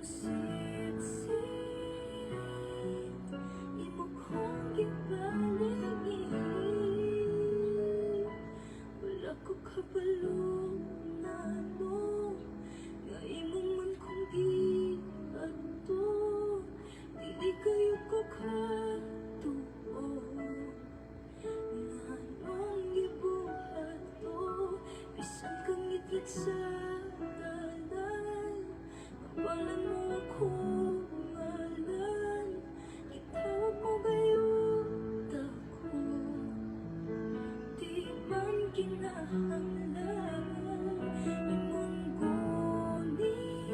Sirit imo kong gibalingin. Wala ko kabalo ngano nga imo man kong giadto. Dili kayo ko katuo nganong gibuhat to. Bisan kang ngitngit sa dalan, nabalan mo akong ngalan. Gitawag mo gayud ako. Di man kinahanglan imong gunit.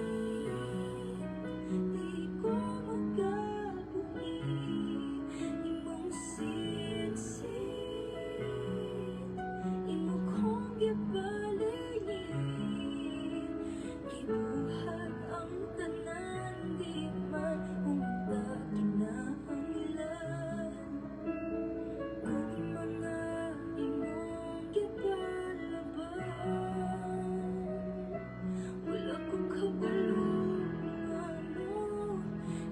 Di ko makabuhi imong sirit. Imo kong gibalingin. Gibuhat ang tanan, di man unta kinahanglan. Gugma nga imong gipalaban. Wala ko kabalo ngano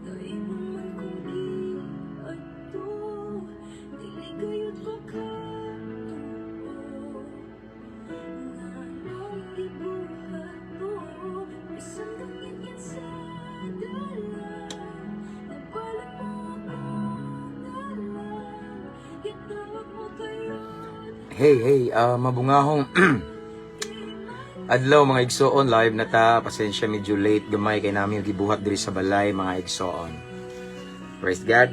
nga imo man kong giadto. Dili gayud ko katuo nganong gibuhat to. Bisan kang ngitngit sa dalan, nabalan mo akong ngalan. Gitawag mo gayud. Hey, hey, mabungahong adlaw, mga igsoon. Live na ta. Pasensya, medyo late gamay kay namin gibuhat diri sa balay, mga igsoon. Praise God.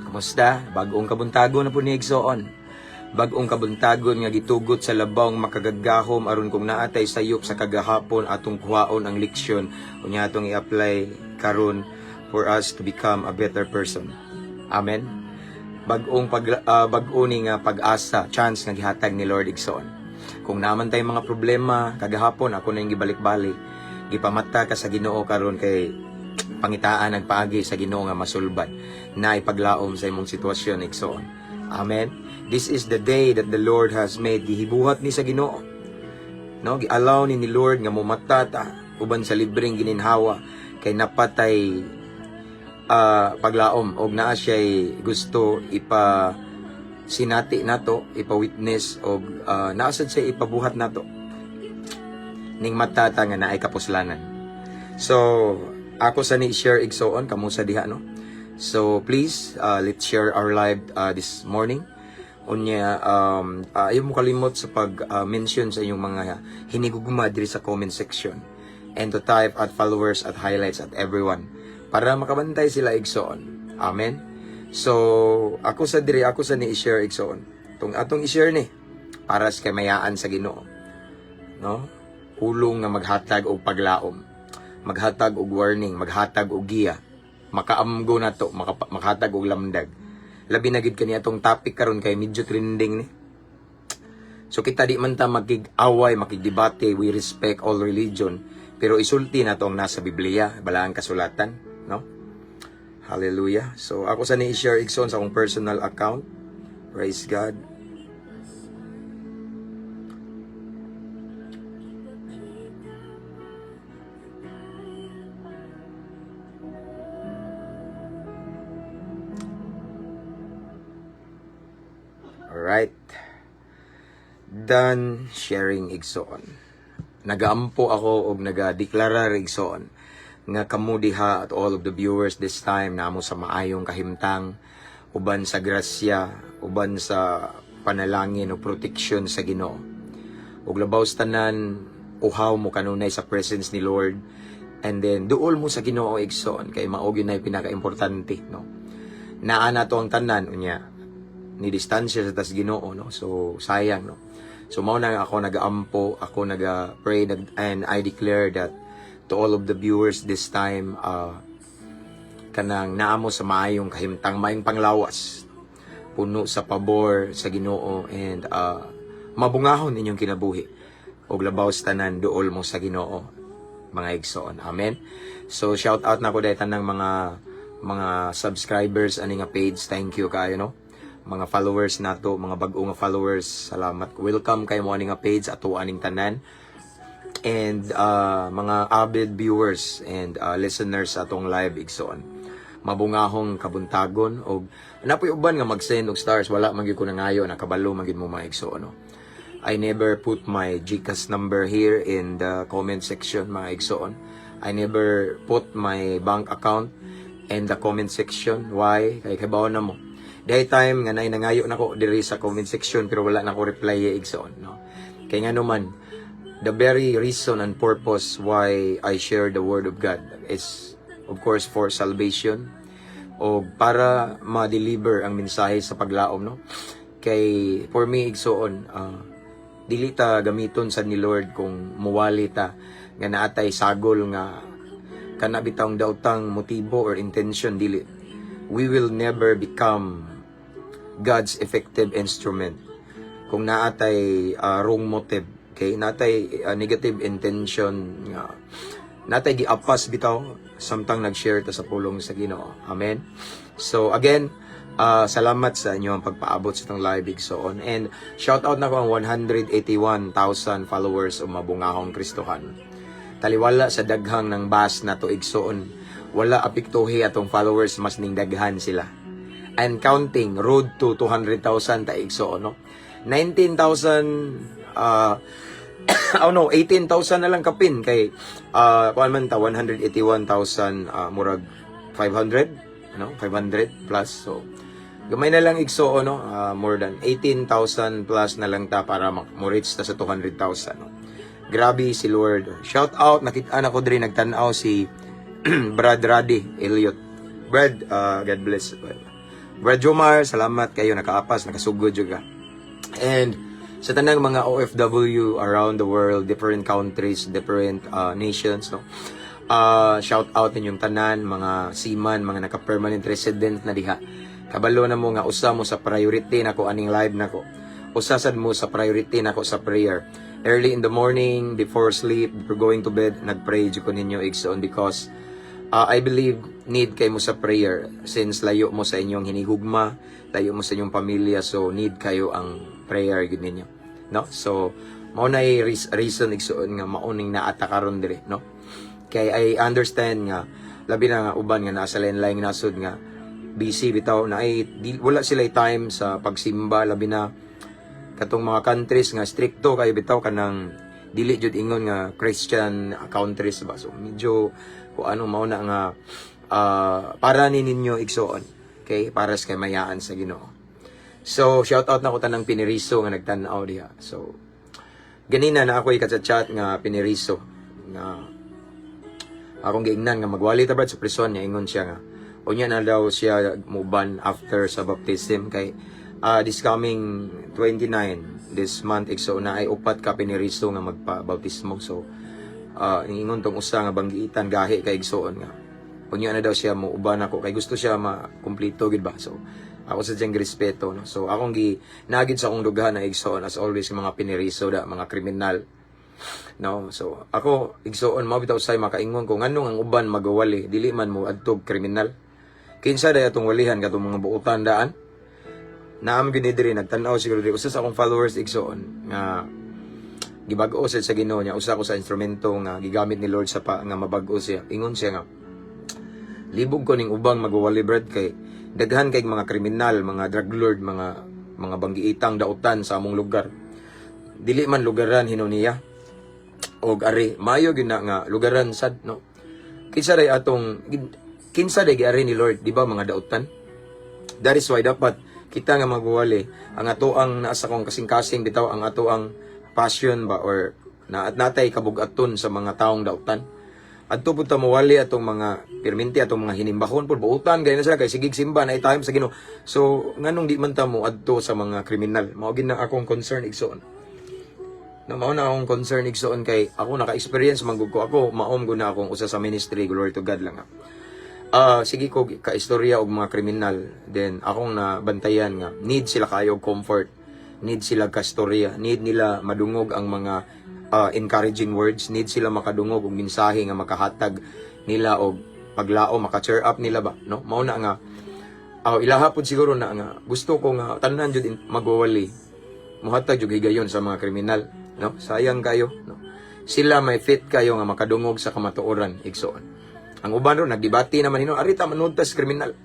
Kumusta? Bag-ong kabuntagon na po ni, igsoon. Bag-ong kabuntagon nga gitugot sa labawng makagagahom aron kung naatay sayop sa kagahapon, atong kuhaon ang leksyon unya atong i-apply karon for us to become a better person. Amen. Bag-o ni nga pag-asa, chance nga gihatag ni Lord, igsoon. Kung naman tay mga problema kagahapon, ako na yung gibalik-balik. Gipamata ka sa Ginoo karon kay pangitaan ang paagi sa Ginoo nga masulbad na ipaglaom sa imong sitwasyon, igsoon. Amen. This is the day that the Lord has made. Gihibuhat ni sa Ginoo. No, gi-allow ni Lord nga mumata ta uban sa libreng gininhawa kay napatay paglaom og naa siya'y gusto ipa sinati nato, ipa-witness og naa sad siya ipabuhat nato ning mata ta nga naay kapuslanan. So, ako sa ni share, igsoon, kamo sa diha, no. So, please let's share our live this morning. Unya ayaw mo kalimot sa pag mention sa inyong mga hinigugma diri sa comment section and to type @followers, @highlights, @everyone para makabantay sila, igsoon. Amen. So, ako sa diri, ako sa ni i-share, igsoon. Tung atong i-share ni para sa kamayaan sa Ginoo. No? Pulong nga maghatag og paglaom, maghatag og warning, maghatag og giya. Makaamgo na to, makatag og lamdag. Labi na gid kani atong topic karon kay medyo trending ni. So kita di man ta makig-away, makigdebate, we respect all religion, pero isulti na to ang nasa Biblia, balaang kasulatan, no? Hallelujah. So ako sa ni i-share, igsoon, sa akong personal account. Praise God. Ipakita pa na kaya. Alright. Done sharing, igsoon. Nagaampo ako og nagadeklara, igsoon, nga kamo diha at all of the viewers this time namo sa maayong kahimtang uban sa grasya, uban sa panalangin o protection sa Ginoo. Ug labaw sa tanan, uhaw mo kanunay sa presence ni Lord and then duol mo sa Ginoo, igsoon, kay mao gyud nay pinakaimportante, no. Naa na to ang tanan unya ni distansya sa tas Ginoo, no. So sayang, no. So mao na nga ako nagaampo, ako naga-pray and I declare that to all of the viewers this time, kanang naamo sa maayong kahimtang, maayong panglawas, puno sa pabor sa Ginoo and mabungahon inyong kinabuhi. Og labaw sa tanan, duol mo sa Ginoo, mga igsoon. Amen. So shout out na ko dahil tanang mga subscribers ani nga page. Thank you kayo, no, mga followers nato, mga bag-o nga followers, salamat. Welcome kay mo ani nga page, ato aning tanan. And mga avid viewers and listeners sa atong live, igsoon. Mabungahong kabuntagon og napoy uban nga mag-send og stars, wala man gyud ko nangayo, nakabalo man gyud mo, mga igsoon, no? I never put my GCash number here in the comment section, mga igsoon. I never put my bank account in the comment section. Why? Kay kabaw na mo. Day time nga nay nangayo nako diri sa comment section pero wala na ko reply, igsoon, no? Kay nga naman, the very reason and purpose why I share the word of God is, of course, for salvation o para ma-deliver ang mensahe sa paglaom, no? Kay for me, igsoon, dili ta gamiton sa ni Lord kung muwali ta nga naatay sagol nga kana bitawng daotang motibo or intention. Dili, we will never become God's effective instrument kung naatay wrong motive, okay, naatay negative intention nga natay giapas bitaw samtang nag-share ta sa pulong sa Ginoo. Amen. So again, salamat sa inyong pagpaabot sa itong live, igsoon, and shout out na ko ang 181,000 followers o Mabungahong Kristohan. Taliwala sa daghang ng bas na to, igsoon, wala apektuhi atong followers, mas ning daghan sila and counting. Road to 200,000 ta, igsoon, no? 19,000, oh no, 18,000 na lang kapin kay kuan man ta 181,000, murag 500, no, 500 plus. So gamay na lang, igsoon, no? More than 18,000 plus na lang ta para mo reach ta sa 200,000, no? Grabe si Lord. Shout out, nakita na ko diri nagtan-aw si Brad Radi Elliot. Brad, God bless. Brad Jomar, salamat kayo nakaapas, nakasugod juga. And sa tanang mga OFW around the world, different countries, different nations, no? Shout out ninyong tanan, mga seaman, mga naka-permanent resident na diha. Kabalo na mo nga usa mo sa priority nako aning live nako. Usa sad mo sa priority nako sa prayer. Early in the morning, before sleep, before going to bed, nagpray jud ko ninyo, igsoon, because I believe need kay mo sa prayer since layo mo sa inyong hinigugma, layo mo sa inyong pamilya, so need kayo ang prayer gud ninyo. No? So mao na reason, igsoon, nga mauning naata karon dire, no? Kay I understand nga labi na nga uban nga nasa lain-laing nasod nga busy bitaw na ay di, wala sila time sa pagsimba, labi na katong mga countries nga strikto kayo bitaw, kanang dili jud ingon nga Christian countries ba. So medyo kung ano, mao na nga para ni ninyo, igsoon, okay, para sa kaymayaan sa Ginoo. So shout out na ko tanang piniriso nga nagtan-aw diha. So ganina na ako ikachat-chat nga piniriso nga akong giingnan nga magwali ta, Brad, sa prison niya. Ingon siya nga unya na daw siya muban after sa baptism kay this coming 29 this month, igsoon, na ay upat ka piniriso nga magpa-bautismo. So ingon tong usa nga banggiitan gahi kay, igsoon, nga unya na daw siya mo uban ako kay gusto siya ma-kumpleto gid ba. So ako sa diyang respeto, no? So akong gi nagid sa akong dughan na, igsoon, as always, mga piniriso da, mga kriminal, no? So ako, igsoon, mao bitaw say makaingon ko nganong ang uban magawali dili man mo adtog kriminal. Kinsa day atong walihan katong mga buutan daan? Naam gyud ni diri nagtan-aw siguro diri usa sa akong followers, igsoon, nga gibag-o sad sa Ginoo niya. Usa ko sa instrumento nga gigamit ni Lord sa pa nga mabag-o siya. Ingon siya nga libog ko ning ubang magwawali, Brad, kay daghan kay mga kriminal, mga drug lord, mga banggiitang dautan sa among lugar. Dili man lugaran hinuniya og ari maayo gyud na nga lugaran sad, no? Kinsa day atong, kinsa day giari ni Lord? Di ba mga dautan? That is why dapat kita nga magwali, ang ato ang nasa kong kasing-kasing bitaw, ang ato ang passion ba or na at natay kabugaton sa mga taong dautan. Adto pud ta mawali atong mga pirminti, atong mga hinimbahon pud, buutan gay na sila kay sigig simba na time sa Ginoo. So nganong di man ta mo adto sa mga kriminal? Mao gid na akong concern, igsoon. Na mao na akong concern, igsoon, kay ako naka-experience man gud ko. Ako maom gud na akong usa sa ministry, glory to God lang. Sige ko ka-istorya og mga kriminal, then akong nabantayan nga need sila kayo og comfort, need sila ka-istorya, need nila madungog ang mga encouraging words, need sila makadungog og mensahe nga makahatag nila og paglao, maka-cheer up nila ba, no? Mao na nga ilaha pud siguro na nga gusto ko nga tanan jud magwawali muhatag jud higayon sa mga kriminal, no? Sayang kayo, no? Sila may fit kayo nga makadungog sa kamatuoran, igsoon. Ang uban ro nagdebate naman hino, ari ta manood tas kriminal.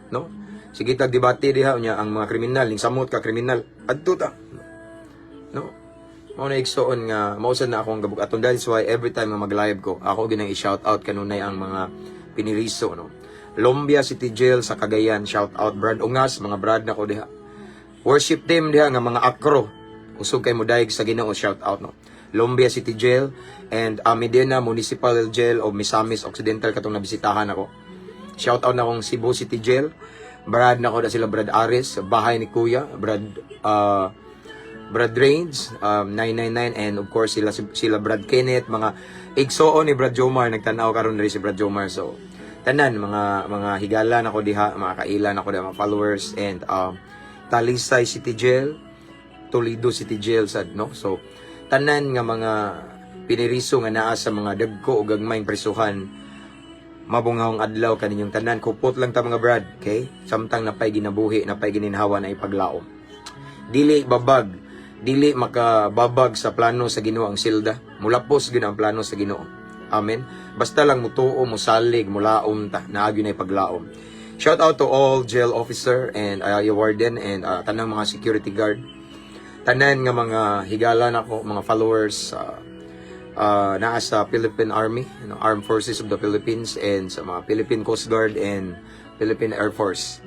No? Sige tag debate diha unya ang mga kriminal ning samot ka kriminal. Adto ta. No? Mao na, igsoon, nga mao sad na akong gabug-aton. That is why every time nga mag-live ko, ako ginang i-shout out kanunay ang mga piniriso, no. Lumbia City Jail sa Cagayan, shout out Brad Ungas, mga brad nako diha. Worship team diha nga mga akro. Usog kay modayeg sa Ginoo, shout out, no. Lumbia City Jail and Medina Municipal Jail of Misamis Occidental katong nabisitahan ako. Shout out na akong Cebu City Jail. Brad nako da sila, Brad Aris, bahay ni Kuya, Brad Range, 999, and of course sila sila Brad Kenneth, mga igsoon ni Brad Jomar, nagtanaw karon diri si Brad Jomar. So tanan mga higala nako diha, mga kaila nako diha, mga followers, and Talisay City Jail, Toledo City Jail sad, no. So tanan nga mga piniriso nga naa sa mga dagko o gagmayng prisuhan, mabungahong adlaw kaninyong tanan. Kupot lang ta, mga brad, okay? Samtang napay ginabuhi, napay gininhawa na ipaglaom. Dili babag, dili makababag sa plano sa Ginoo ang silda. Mulapos gyud ang plano sa Ginoo. Amen. Basta lang mutuo, musalig, mulaom ta, naa gyud na ipaglaom. Shout out to all jail officer and warden and tanang mga security guard. Tanan nga mga higala nako, mga followers naa sa Philippine Army, Armed Forces of the Philippines, and sa mga Philippine Coast Guard and Philippine Air Force.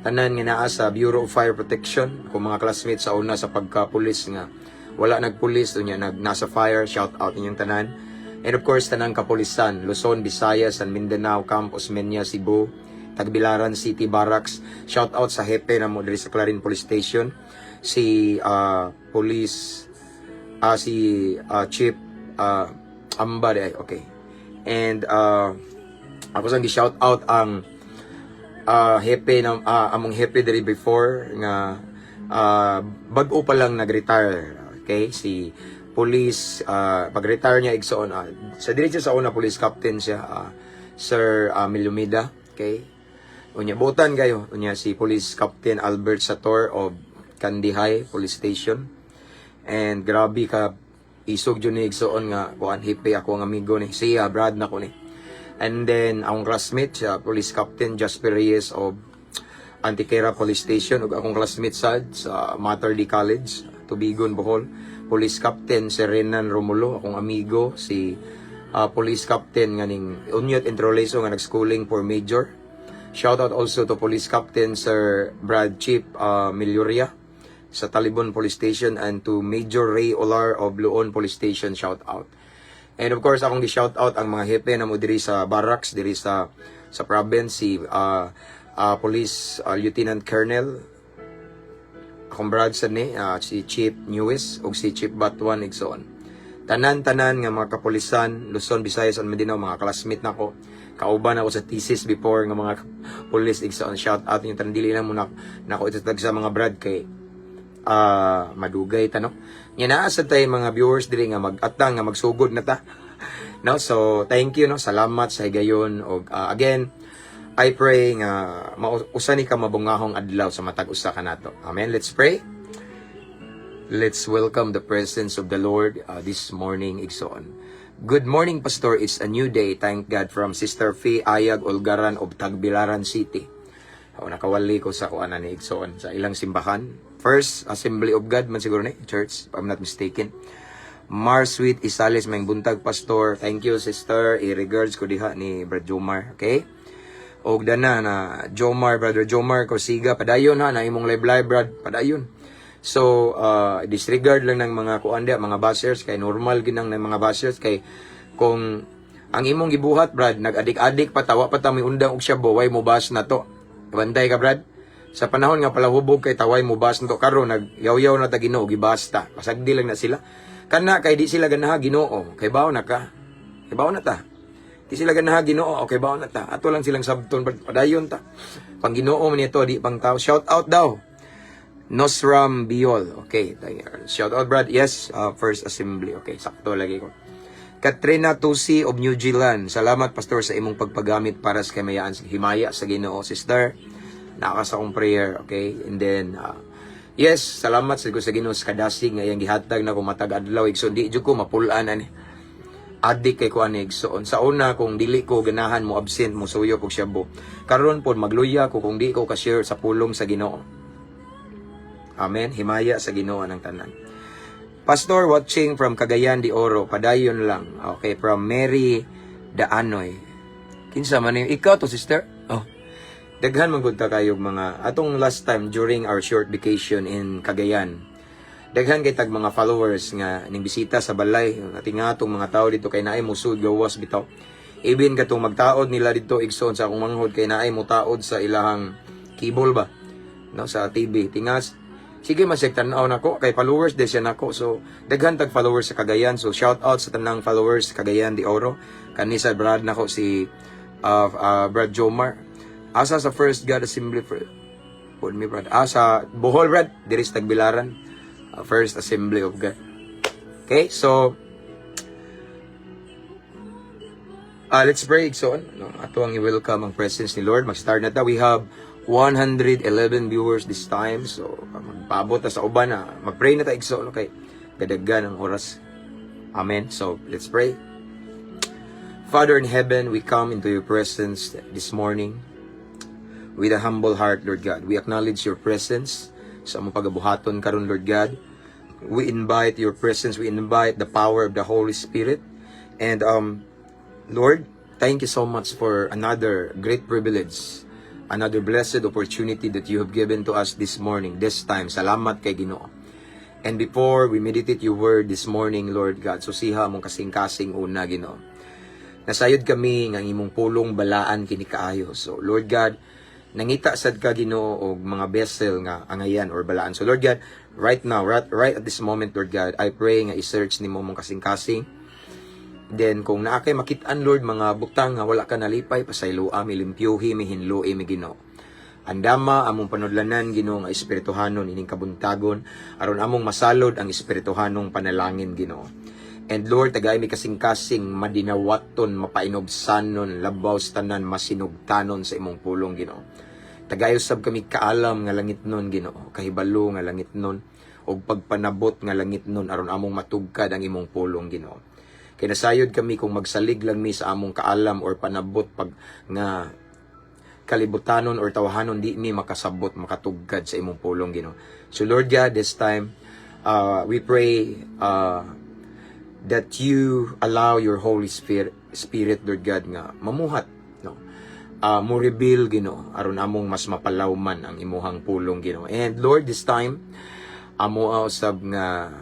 Tanan nga naa sa Bureau of Fire Protection, akong mga classmates sa una sa pagka-pulis nga wala nagpulis unya nag nasa fire, shout out inyong tanan. And of course, tanang kapulisan, Luzon, Visayas, and Mindanao, Camp Osmeña, Cebu, Tagbilaran City Barracks. Shout out sa hepe namo diri sa Clarin Police Station, si police si Chief Amba di ay, okay. And ako sang gi-shout out ang hepe ng among hepe diri before nga bag-o pa lang nag-retire. Okay, si police, pag-retire niya, igsoon, sa diretso sa una police captain siya, Sir Milumida, okay? Unya butan kayo, unya si Police Captain Albert Sator of Kandihay Police Station. And grabe ka isog jud ni, igsoon, nga kuan hepe, ako ang amigo ni siya, brad na ko ni. And then akong classmate siya, Police Captain Jasper Reyes of Antiquera Police Station, ug akong classmate sad sa Mater Dei College, Tubigon, Bohol, Police Captain Serenan Romulo, akong amigo si Police Captain nga ning Unyot Introleso nga nag-schooling for major. Shout out also to Police Captain Sir Brad Chief Miluria sa Talibon Police Station and to Major Ray Olar of Luon Police Station, shout out. And of course, akong gi-shout out ang mga hepe na mo diri sa barracks, diri sa province, si Police Lieutenant Colonel akong brad sa ni si Chief Newis ug si Chief Batuan, igsoon. Tanan-tanan nga mga kapulisan, Luzon, Visayas and Mindanao, mga classmate nako, kauban ako sa thesis before nga mga pulis, igsoon, shout out yung tanan. Dili lang mo na nako itatag sa mga brad kay madugay ta, no. Nya naa sad tay mga viewers diri nga mag-atang nga magsugod na ta. No, so thank you, no, salamat sa higayon og again I pray nga mausa ni ka mabungahong adlaw sa matag usa kanato. Amen. Let's pray. Let's welcome the presence of the Lord this morning, igsoon. Good morning, Pastor. It's a new day. Thank God, from Sister Fee Ayag Olgaran of Tagbilaran City. Ako nakawali ko sa kuan ni, igsoon, sa ilang simbahan. First Assembly of God man siguro ni church, if I'm not mistaken. Marsweet Isales, maayong buntag, Pastor. Thank you, sister. I-regards ko diha ni Brad Jomar, okay? Og dana na Jomar, Brother Jomar Corsiga, padayon ha na imong live live, brad, padayon. So, disregard lang ng mga kuan diha, mga bashers, kay normal ginang ng mga bashers kay kung ang imong gibuhat, brad, nag-adik-adik pa, tawa pa ta may undang og shabu, way mo bash na to. Bantay ka, brad. Sa panahon nga palahubog kay taway mo bash na to, karon nag yaw-yaw na ta Ginoo, gibasta. Pasagdi lang na sila. Kana kay di sila ganaha Ginoo, kay bawo na ka. Kay bawo na ta. Di sila ganaha Ginoo, okay bawo na ta. Ato lang silang sabton, brad, padayon ta. Pang Ginoo man ito, di pang tao. Shout out daw. Nosram Biol. Okay. Shout out, Brad. Yes, First Assembly. Okay, sakto lagi ko. Katrina Tusi of New Zealand. Salamat, Pastor, sa imong pagpagamit para sa kamayaan sa himaya sa Ginoo, sister. Naka sa akong prayer, okay? And then yes, salamat sa ko sa Ginoo sa kadasig nga iyang gihatag na ko matag adlaw. Igsoon, di jud ko mapulaan ani. Adik kay ko ani, igsoon. Sa una, kung dili ko ganahan mo absent, mo suyo og shabu. Karon pod magluya ko kung di ko ka-share sa pulong sa Ginoo. Amen. Himaya sa Ginoo ng tanan. Pastor, watching from Cagayan de Oro, padayon lang. Okay, from Mary Daanoy. Kinsa man ni ikaw to, sister? Oh. Daghan man gud ta kayog mga atong last time during our short vacation in Cagayan. Daghan kay tag mga followers nga ning bisita sa balay. Ati nga atong mga tao dito kay naay musud gawas bitaw. Ibin katong magtaod nila dito, igsoon, sa akong manghod kay naay mutaod sa ilahang cable ba, no, sa TV. Tingas sige man siya tan-aw nako kay followers de siya nako. So daghan tag followers sa Cagayan. So shout out sa tanang followers sa Cagayan de Oro. Kani sa brad nako si Brad Jomar. Asa sa First God Assembly for pud mi, brad? Ah, sa Bohol, brad, diri sa Tagbilaran. First Assembly of God. Okay, so let's pray, igsoon. No, ato ang i-welcome ang presence ni Lord. Mag-start na ta. We have 111 viewers this time. So, magpaabot ta sa uban na. Mag-pray na ta, igsoon. Okay. Gadagan ang oras. Amen. So, let's pray. Father in heaven, we come into your presence this morning with a humble heart, Lord God. We acknowledge your presence sa among pagabuhaton karon, Lord God. We invite your presence. We invite the power of the Holy Spirit. And Lord, thank you so much for another great privilege, another blessed opportunity that you have given to us this morning, this time. Salamat kay Ginoo. And before we meditate your word this morning, Lord God, susiha among kasing-kasing una, Ginoo. Nasayod kami nga ang imong pulong balaan kini kaayo. So, Lord God, nangita sad ka, Ginoo, og mga vessel nga angayan or balaan. So, Lord God, right now, right at this moment, Lord God, I pray nga i-search nimo among kasing-kasing. Then kung naa kay makit-an, Lord, mga butang nga wala ka nalipay, pasayloa mi, limpyuhi mi, hinloi mi, Ginoo. Andama among panudlanan, Ginoo, nga espirituhanon ining kabuntagon aron among masalod ang espirituhanong panalangin, Ginoo. And Lord, tagay mi kasing-kasing madinawaton, mapainubsanon, labaw sa tanan masinugtanon sa imong pulong, Ginoo. Tagay usab kami kaalam nga langitnon, Ginoo, kahibalo nga langitnon ug pagpanabot nga langitnon aron among matugkad ang imong pulong, Ginoo. Kay nasayod kami kung magsalig lang mi sa among kaalam or panabot pag nga kalibutanon or tawahanon, di mi makasabot, makatugkad sa imong pulong, Ginoo. So Lord God, this time we pray that you allow your Holy Spirit, Lord God, nga mamuhat, no, mo reveal, Ginoo, aron among mas mapalawman ang imuhang pulong, Ginoo. And Lord, this time amo usab nga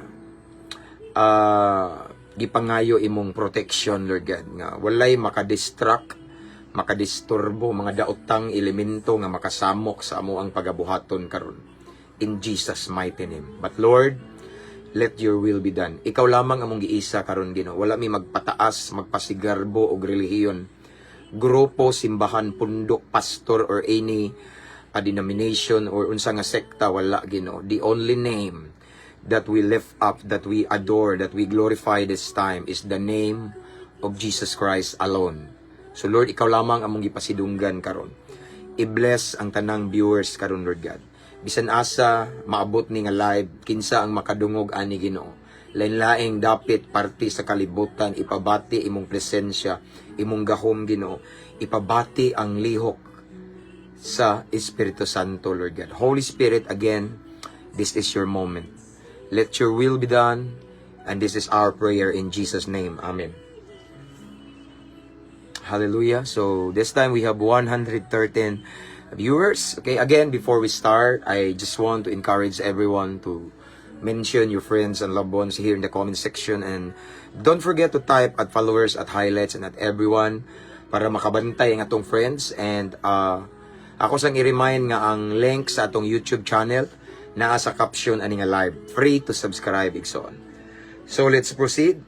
gipangayo imong protection, Lord God, nga walay makadistract, makadisturbo, mga daotang elemento nga makasamok sa amo ang pagabuhaton karon, in Jesus' mighty name. But Lord, let your will be done. Ikaw lamang among giisa karon, Ginoo. Wala mi magpataas, magpasigarbo og relihiyon, grupo, simbahan, pundok, pastor or any a denomination or unsa nga sekta, wala, Ginoo. The only name that we lift up, that we adore, that we glorify this time is the name of Jesus Christ alone. So Lord, ikaw lamang among gipasidunggan karon. I-bless ang tanang viewers karon, Lord God. Bisan asa maabot ni nga live, kinsa ang makadungog ani, Ginoo. Lain-laing dapit parte sa kalibutan, ipabati imong presensya, imong gahom, Ginoo. Ipabati ang lihok sa Espiritu Santo, Lord God. Holy Spirit, again, this is your moment. Let your will be done, and this is our prayer in Jesus' name. Amen. Hallelujah. So this time we have 113 viewers. Okay, again, before we start, I just want to encourage everyone to mention your friends and loved ones here in the comment section and don't forget to type at followers, at highlights, and at everyone para makabantay ang atong friends. And ako sang i-remind nga ang link sa atong YouTube channel naa sa caption ani nga live. Free to subscribe, igsoon. So let's proceed.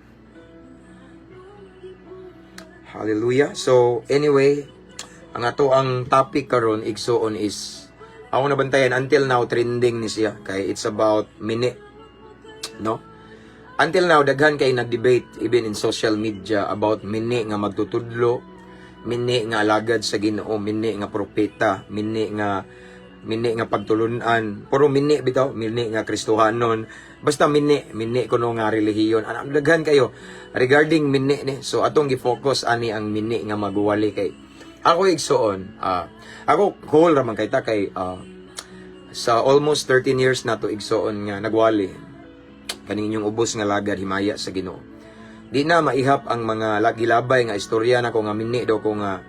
Hallelujah. So anyway, ang ato ang topic karon, igsoon, is ako nabantayan until now trending ni siya kay it's about mini, no? Until now daghan kay nag-debate even in social media about mini nga magtutudlo, mini nga alagad sa Ginoo, mini nga propeta, mini nga Mini nga pagtulunan, puro mini bitaw, mini nga Kristohanon, basta mini, mini kuno nga relihiyon. Anak, daghan kayo regarding mini ni. So atong gi-focus ani ang mini nga maguwali kay ako, igsuon, ako cool ra man kay ta kay sa almost 13 years na to, igsuon, nga nagwali kaning inyong ubos nga lagad himaya sa Ginoo. Di na maihap ang mga lagilabay nga istorya nako nga mini daw ko nga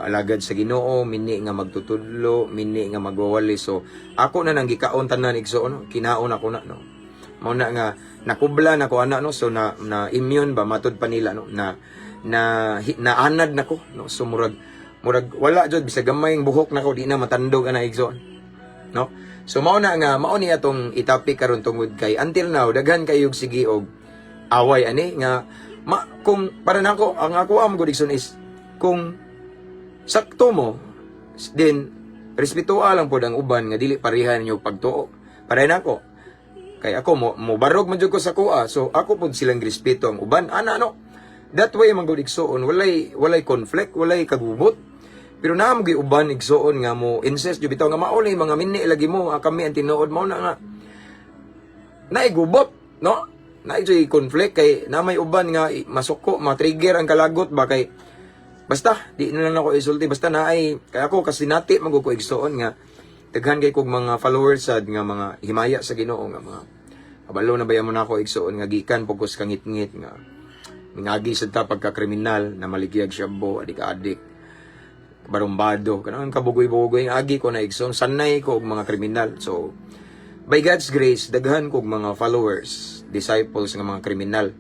alagad sa Ginoo, mini nga magtutudlo, mini nga magwawali. So ako na nang gikaon tanan, igsuon, no? Kinaon ako na, no. Mao na nga nakubla na ko ana, no. So na na immune ba matud pa nila, no, na na naanad na ko, no. So murag murag wala jud, bisag gamay ang buhok nako, di na matandog ana, igsoon, no. So mao na nga mao ni atong i-topic karon tungod kay until now daghan kayog sige og away ani nga ma, kung para nako, ang ako am gud, igsoon, is kung sakto mo din, respetuha lang pod ang uban nga dili pareha ninyo pagtuo. Para nako kay ako mo barog man jud ko sa kuha, so ako pod silang respeto ang uban ana, no. That way man gud, igsuon, walay walay conflict, walay kagubot. Pero naa mo uban, igsuon, nga mo insist jud bitaw nga mao ni mga mini lagi mo, kami ang tinuod. Mao na nga naigubot, no, naay conflict kay na may uban nga masuko, ma-trigger ang kalagot ba kay basta di na lang ako isulti, basta naay kay ako kasi nati man ko, igsuon, nga daghan kay kog mga followers sad nga mga himaya sa Ginoo nga mga kabalo na baya mo na ako, igsuon, nga gikan pugos kangitngit nga mingagi sad ta pagka kriminal na maligyag shabu, adik-adik, barumbado, kanang kabugoy-bugoy ang agi ko na, igsoon. Sanay ko og mga kriminal. So by God's grace, daghan kog mga followers, disciples nga mga kriminal.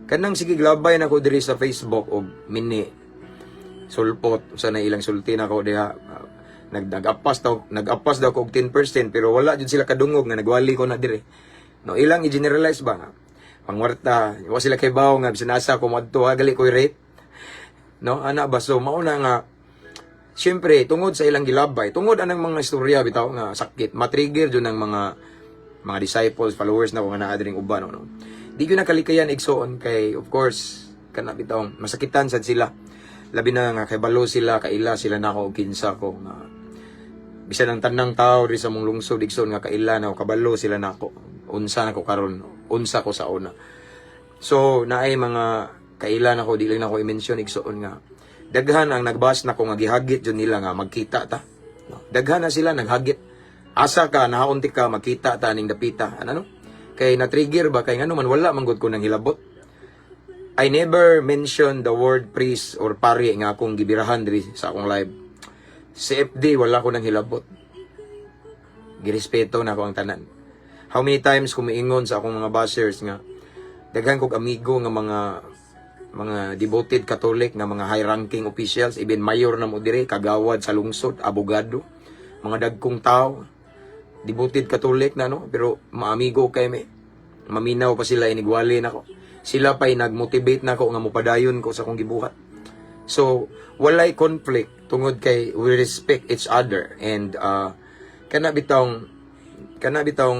Kanang sige glabay na ko diri sa Facebook og mini sulpot sa na ilang sulti na ko diha. Nag-apas daw ko og 10% pero wala jud sila kadungog nga nagwali ko na dire, no. Ilang i-generalize ba nga pangwarta, wa sila kay bawo nga bisan asa ko moadto ha, gali ko rate, no, ana ba. So mao na nga siyempre tungod sa ilang gilabay, tungod anang mga istorya bitaw nga sakit, matrigger jud ng mga disciples, followers na ko nga naa diring uban, no. Di ko nakalikayan, igsoon, kay of course kana bitaw masakitan sad sila, labi na nga kay balo sila, kaila sila nako og kinsa ko nga bisan ang tanang tao diri sa mong lungsod, igsoon, nga kaila na ko, kabalo sila nako unsa na ko karon, unsa ko sa una. So naay mga kaila nako, di lang nako i-mention, igsoon, nga daghan ang nagbas nako nga gihagit jud nila nga magkita ta, no? Daghan na sila naghagit, "Asa ka, nahaunti ka, magkita ta ning dapita," ano, no? Kay na-trigger ba kay ngano man wala man gud ko nang hilabot. I never mention the word priest or pari nga akong gibirahan diri sa akong live. CFD, wala ko nang hilabot. Girespeto na ako ang tanan. How many times kumiingon sa akong mga bashers nga daghan kog amigo nga mga devoted Catholic nga mga high ranking officials, even mayor na mo dire, kagawad sa lungsod, abogado, mga dagkong tao, devoted Catholic na, no, pero maamigo kay me, maminaw pa sila inigwali nako. Sila pa'y nagmotivate nako nga mopadayon ko sa akong gibuhat. So walay conflict tungod kay we respect each other and kana bitawng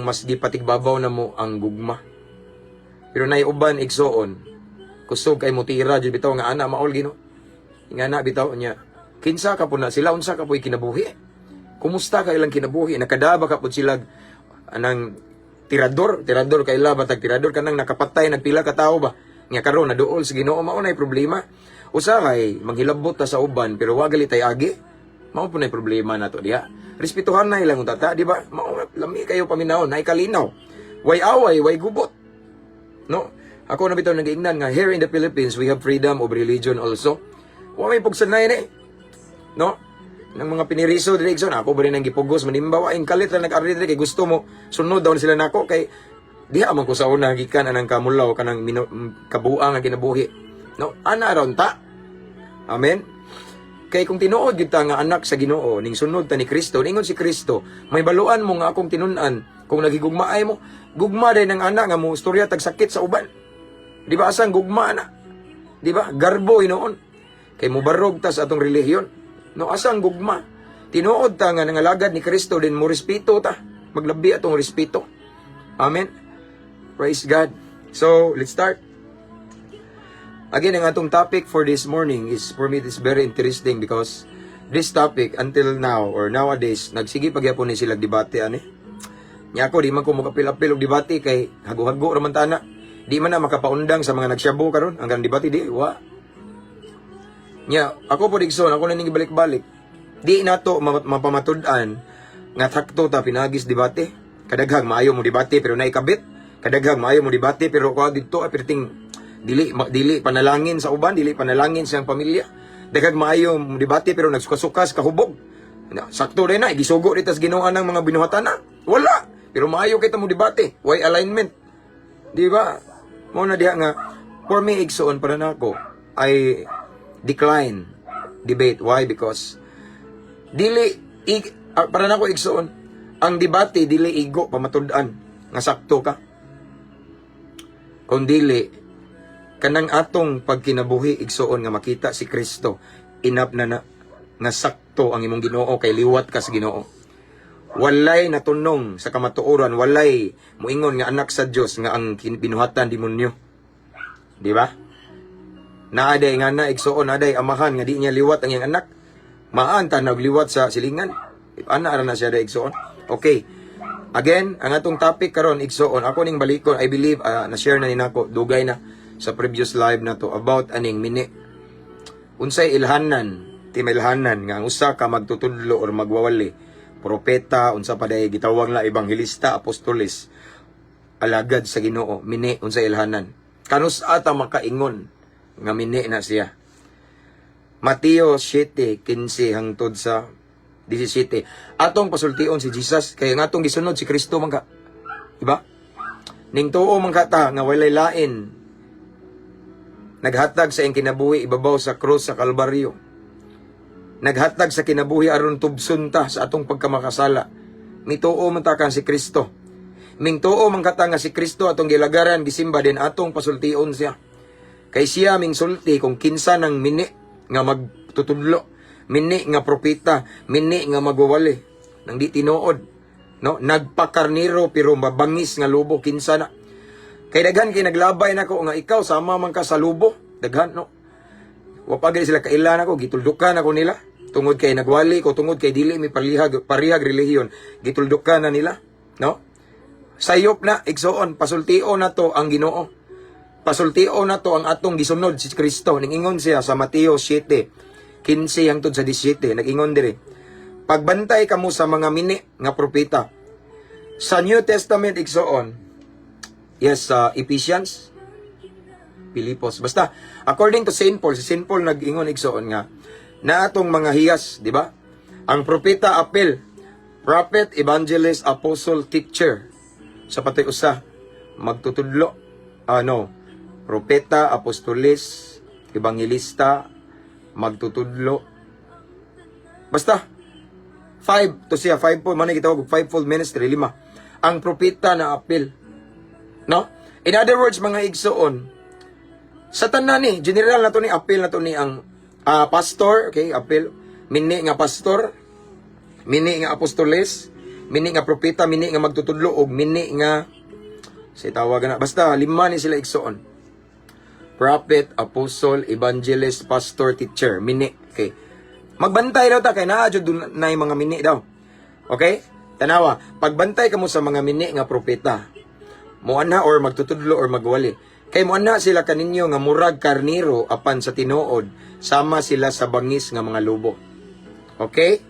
mas gipatigbabaw na mo ang gugma. Pero nay uban, igsoon, kusog kay mutira jud bitaw nga ana maol Ginoo nga na bitaw niya. Kinsa ka po na sila, unsa ka po'y kinabuhi, kumusta ka ilang kinabuhi, nakadaba ka po sila anang tirador tirador kay ba tag tirador kanang nakapatay nagpila ka tawo ba nga karon naduol sa Ginoo. Mao nay problema. Usahay manghilabot ta sa uban pero wa gali tay agi. Mao po nay problema nato diha. Respetuhan na ilang tata, di ba? Mao lami kayo paminawon, nay kalinaw, way away, way gubot, no. Ako na bitaw nagaingnan nga here in the Philippines we have freedom of religion also. Wa may pugsanay ni, no, ng mga piniriso diri, igsoon. Ako ba rin ang gipugos manimba, wa kalit lang nag-ari diri kay gusto mo sunod daw sila nako kay diha man ko sa una gikan anang kamulaw kanang kabuang nga kinabuhi, no. Ana aron ta, amen. Kay kung tinuod gyud ta nga anak sa Ginoo ning sunod ta ni Kristo, ningon si Kristo, "May baluan mo nga akong tinun-an kung nagigugmaay mo." Gugma din ang anak nga mo istorya tag sakit sa uban. Di ba, asang gugma na? Di ba? Garbo hinuon. Kay mubarog ta sa atong relihiyon. No, asang gugma? Tinuod ta nga nangalagad ni Kristo din mo respeto ta. Maglabi atong respeto. Amen. Praise God. So, let's start. Again, ang atong topic for this morning is, for me, it's very interesting because This topic until now or nowadays, nagsige pa gyapon ni sila debate ani. Nya ako, di man ko mukapil-apil og debate kay hago-hago ra man ta na. Di man na makapaundang sa mga nagsyabo karon ang kanang debate di wa. Nya ako po, igsoon, ako na ning gibalik-balik. Di nato mapamatud-an nga sakto ta pinaagis debate. Kadaghang maayo mo debate pero naikabit. Kadaghang maayo mo debate pero kuha didto ay perting dili dili panalangin sa uban, dili panalangin sa iyang pamilya. Daghang maayo mo debate pero nagsuka-sukas kahubog. Na, sakto rin na, gisugo di tas Ginoo ng mga binuhatan na. Wala. Pero maayo kita mo debate. Why alignment? Di ba? Mao na diha nga, for me, igsoon, para nako, I decline debate. Why? Because dili para nako, igsoon, ang debate dili igo pamatud-an nga sakto ka. Kung dili kanang atong pagkinabuhi, igsoon, nga makita si Kristo, enough na na nga sakto ang imong Ginoo kay liwat ka sa Ginoo. Walay natunong sa kamatuoran, walay muingon nga anak sa Dios nga ang binuhatan demonyo. Di ba? Naaday nga na, igsoon, naaday amahan nga di niya liwat ang iyang anak. Maan ta nagliwat sa silingan. Ana ra na siya da, igsoon. Okay. Again, ang atong topic karon, igsoon, ako ning balikon, I believe na-share na ni nako dugay na sa previous live na to about aning mini. Unsay ilhanan, timailhanan nga ang usa ka magtutudlo or magwawali, propeta, unsa pa day gitawag na ebanghelista, apostolis, alagad sa Ginoo, mini, unsay ilhanan? Kanus ata makaingon nga mini na siya? Mateo 7:15 hangtod sa 17. Atong pasultion si Jesus kay ang atong gisunod si Kristo man ka. Diba? Ning tuo man ka ta nga walay lain naghatag sa iyang kinabuhi ibabaw sa krus sa Kalbaryo. Naghatag sa kinabuhi aron tubson ta sa atong pagkamakasala. Mituo man ta kan si Kristo. Mingtuo man ka ta nga si Kristo atong gilagaran, gisimba din, atong pasultion siya. Kay siya mingsulti kung kinsa ng mini nga magtutudlo, mini nga propeta, mini nga magwawali nang di tinuod. No, nagpakarniro pero mabangis nga lobo, kinsa na? Kay daghan kay naglabay nako nga ikaw sama man ka sa lobo, daghan, no. Wa pa gani sila kailan ako, gituldukan ako nila tungod kay nagwali ko, tungod kay dili mi parihag parihag relihiyon, gituldukan na nila, no? Sayop na, igsoon, pasultion na to ang Ginoo. Pasultion na to ang atong gisunod si Kristo. Ningingon siya sa Mateo 7:15 hangtod sa 17, nag-ingon diri: "Pagbantay kamo sa mga mini nga propeta." Sa New Testament, igsoon, yes, sa Ephesians, Pilipos. Basta, according to St. Paul, si St. Paul nag-ingon, igsoon, nga na atong mga hiyas, di ba? Ang propeta apil, prophet, evangelist, apostle, teacher. Sa patoy usa, magtutudlo, ano, propeta, apostolis, evangelista, magtutudlo. Basta, five to siya, fivefold, man gitawag og fivefold ministry, lima. Ang propeta na apil. No? In other words, mga igsoon, sa tanan ni, general na to ni, apil na to ni ang pastor, okay, apil, mini nga pastor, mini nga apostoles, mini nga propeta, mini nga magtutudlo, og mini nga, sa tawagan na, basta lima ni sila, igsoon. Prophet, apostle, evangelist, pastor, teacher, mini. Okay. Magbantay daw ta kay naa jud dun na mga mini daw. Okay? Tanawa, pagbantay kamo sa mga mini nga propeta. Moanha or magtutudlo or magwali. Kay moanha sila kaninyo nga murag karniro apan sa tinuod sama sila sa bangis nga mga lobo. Okay?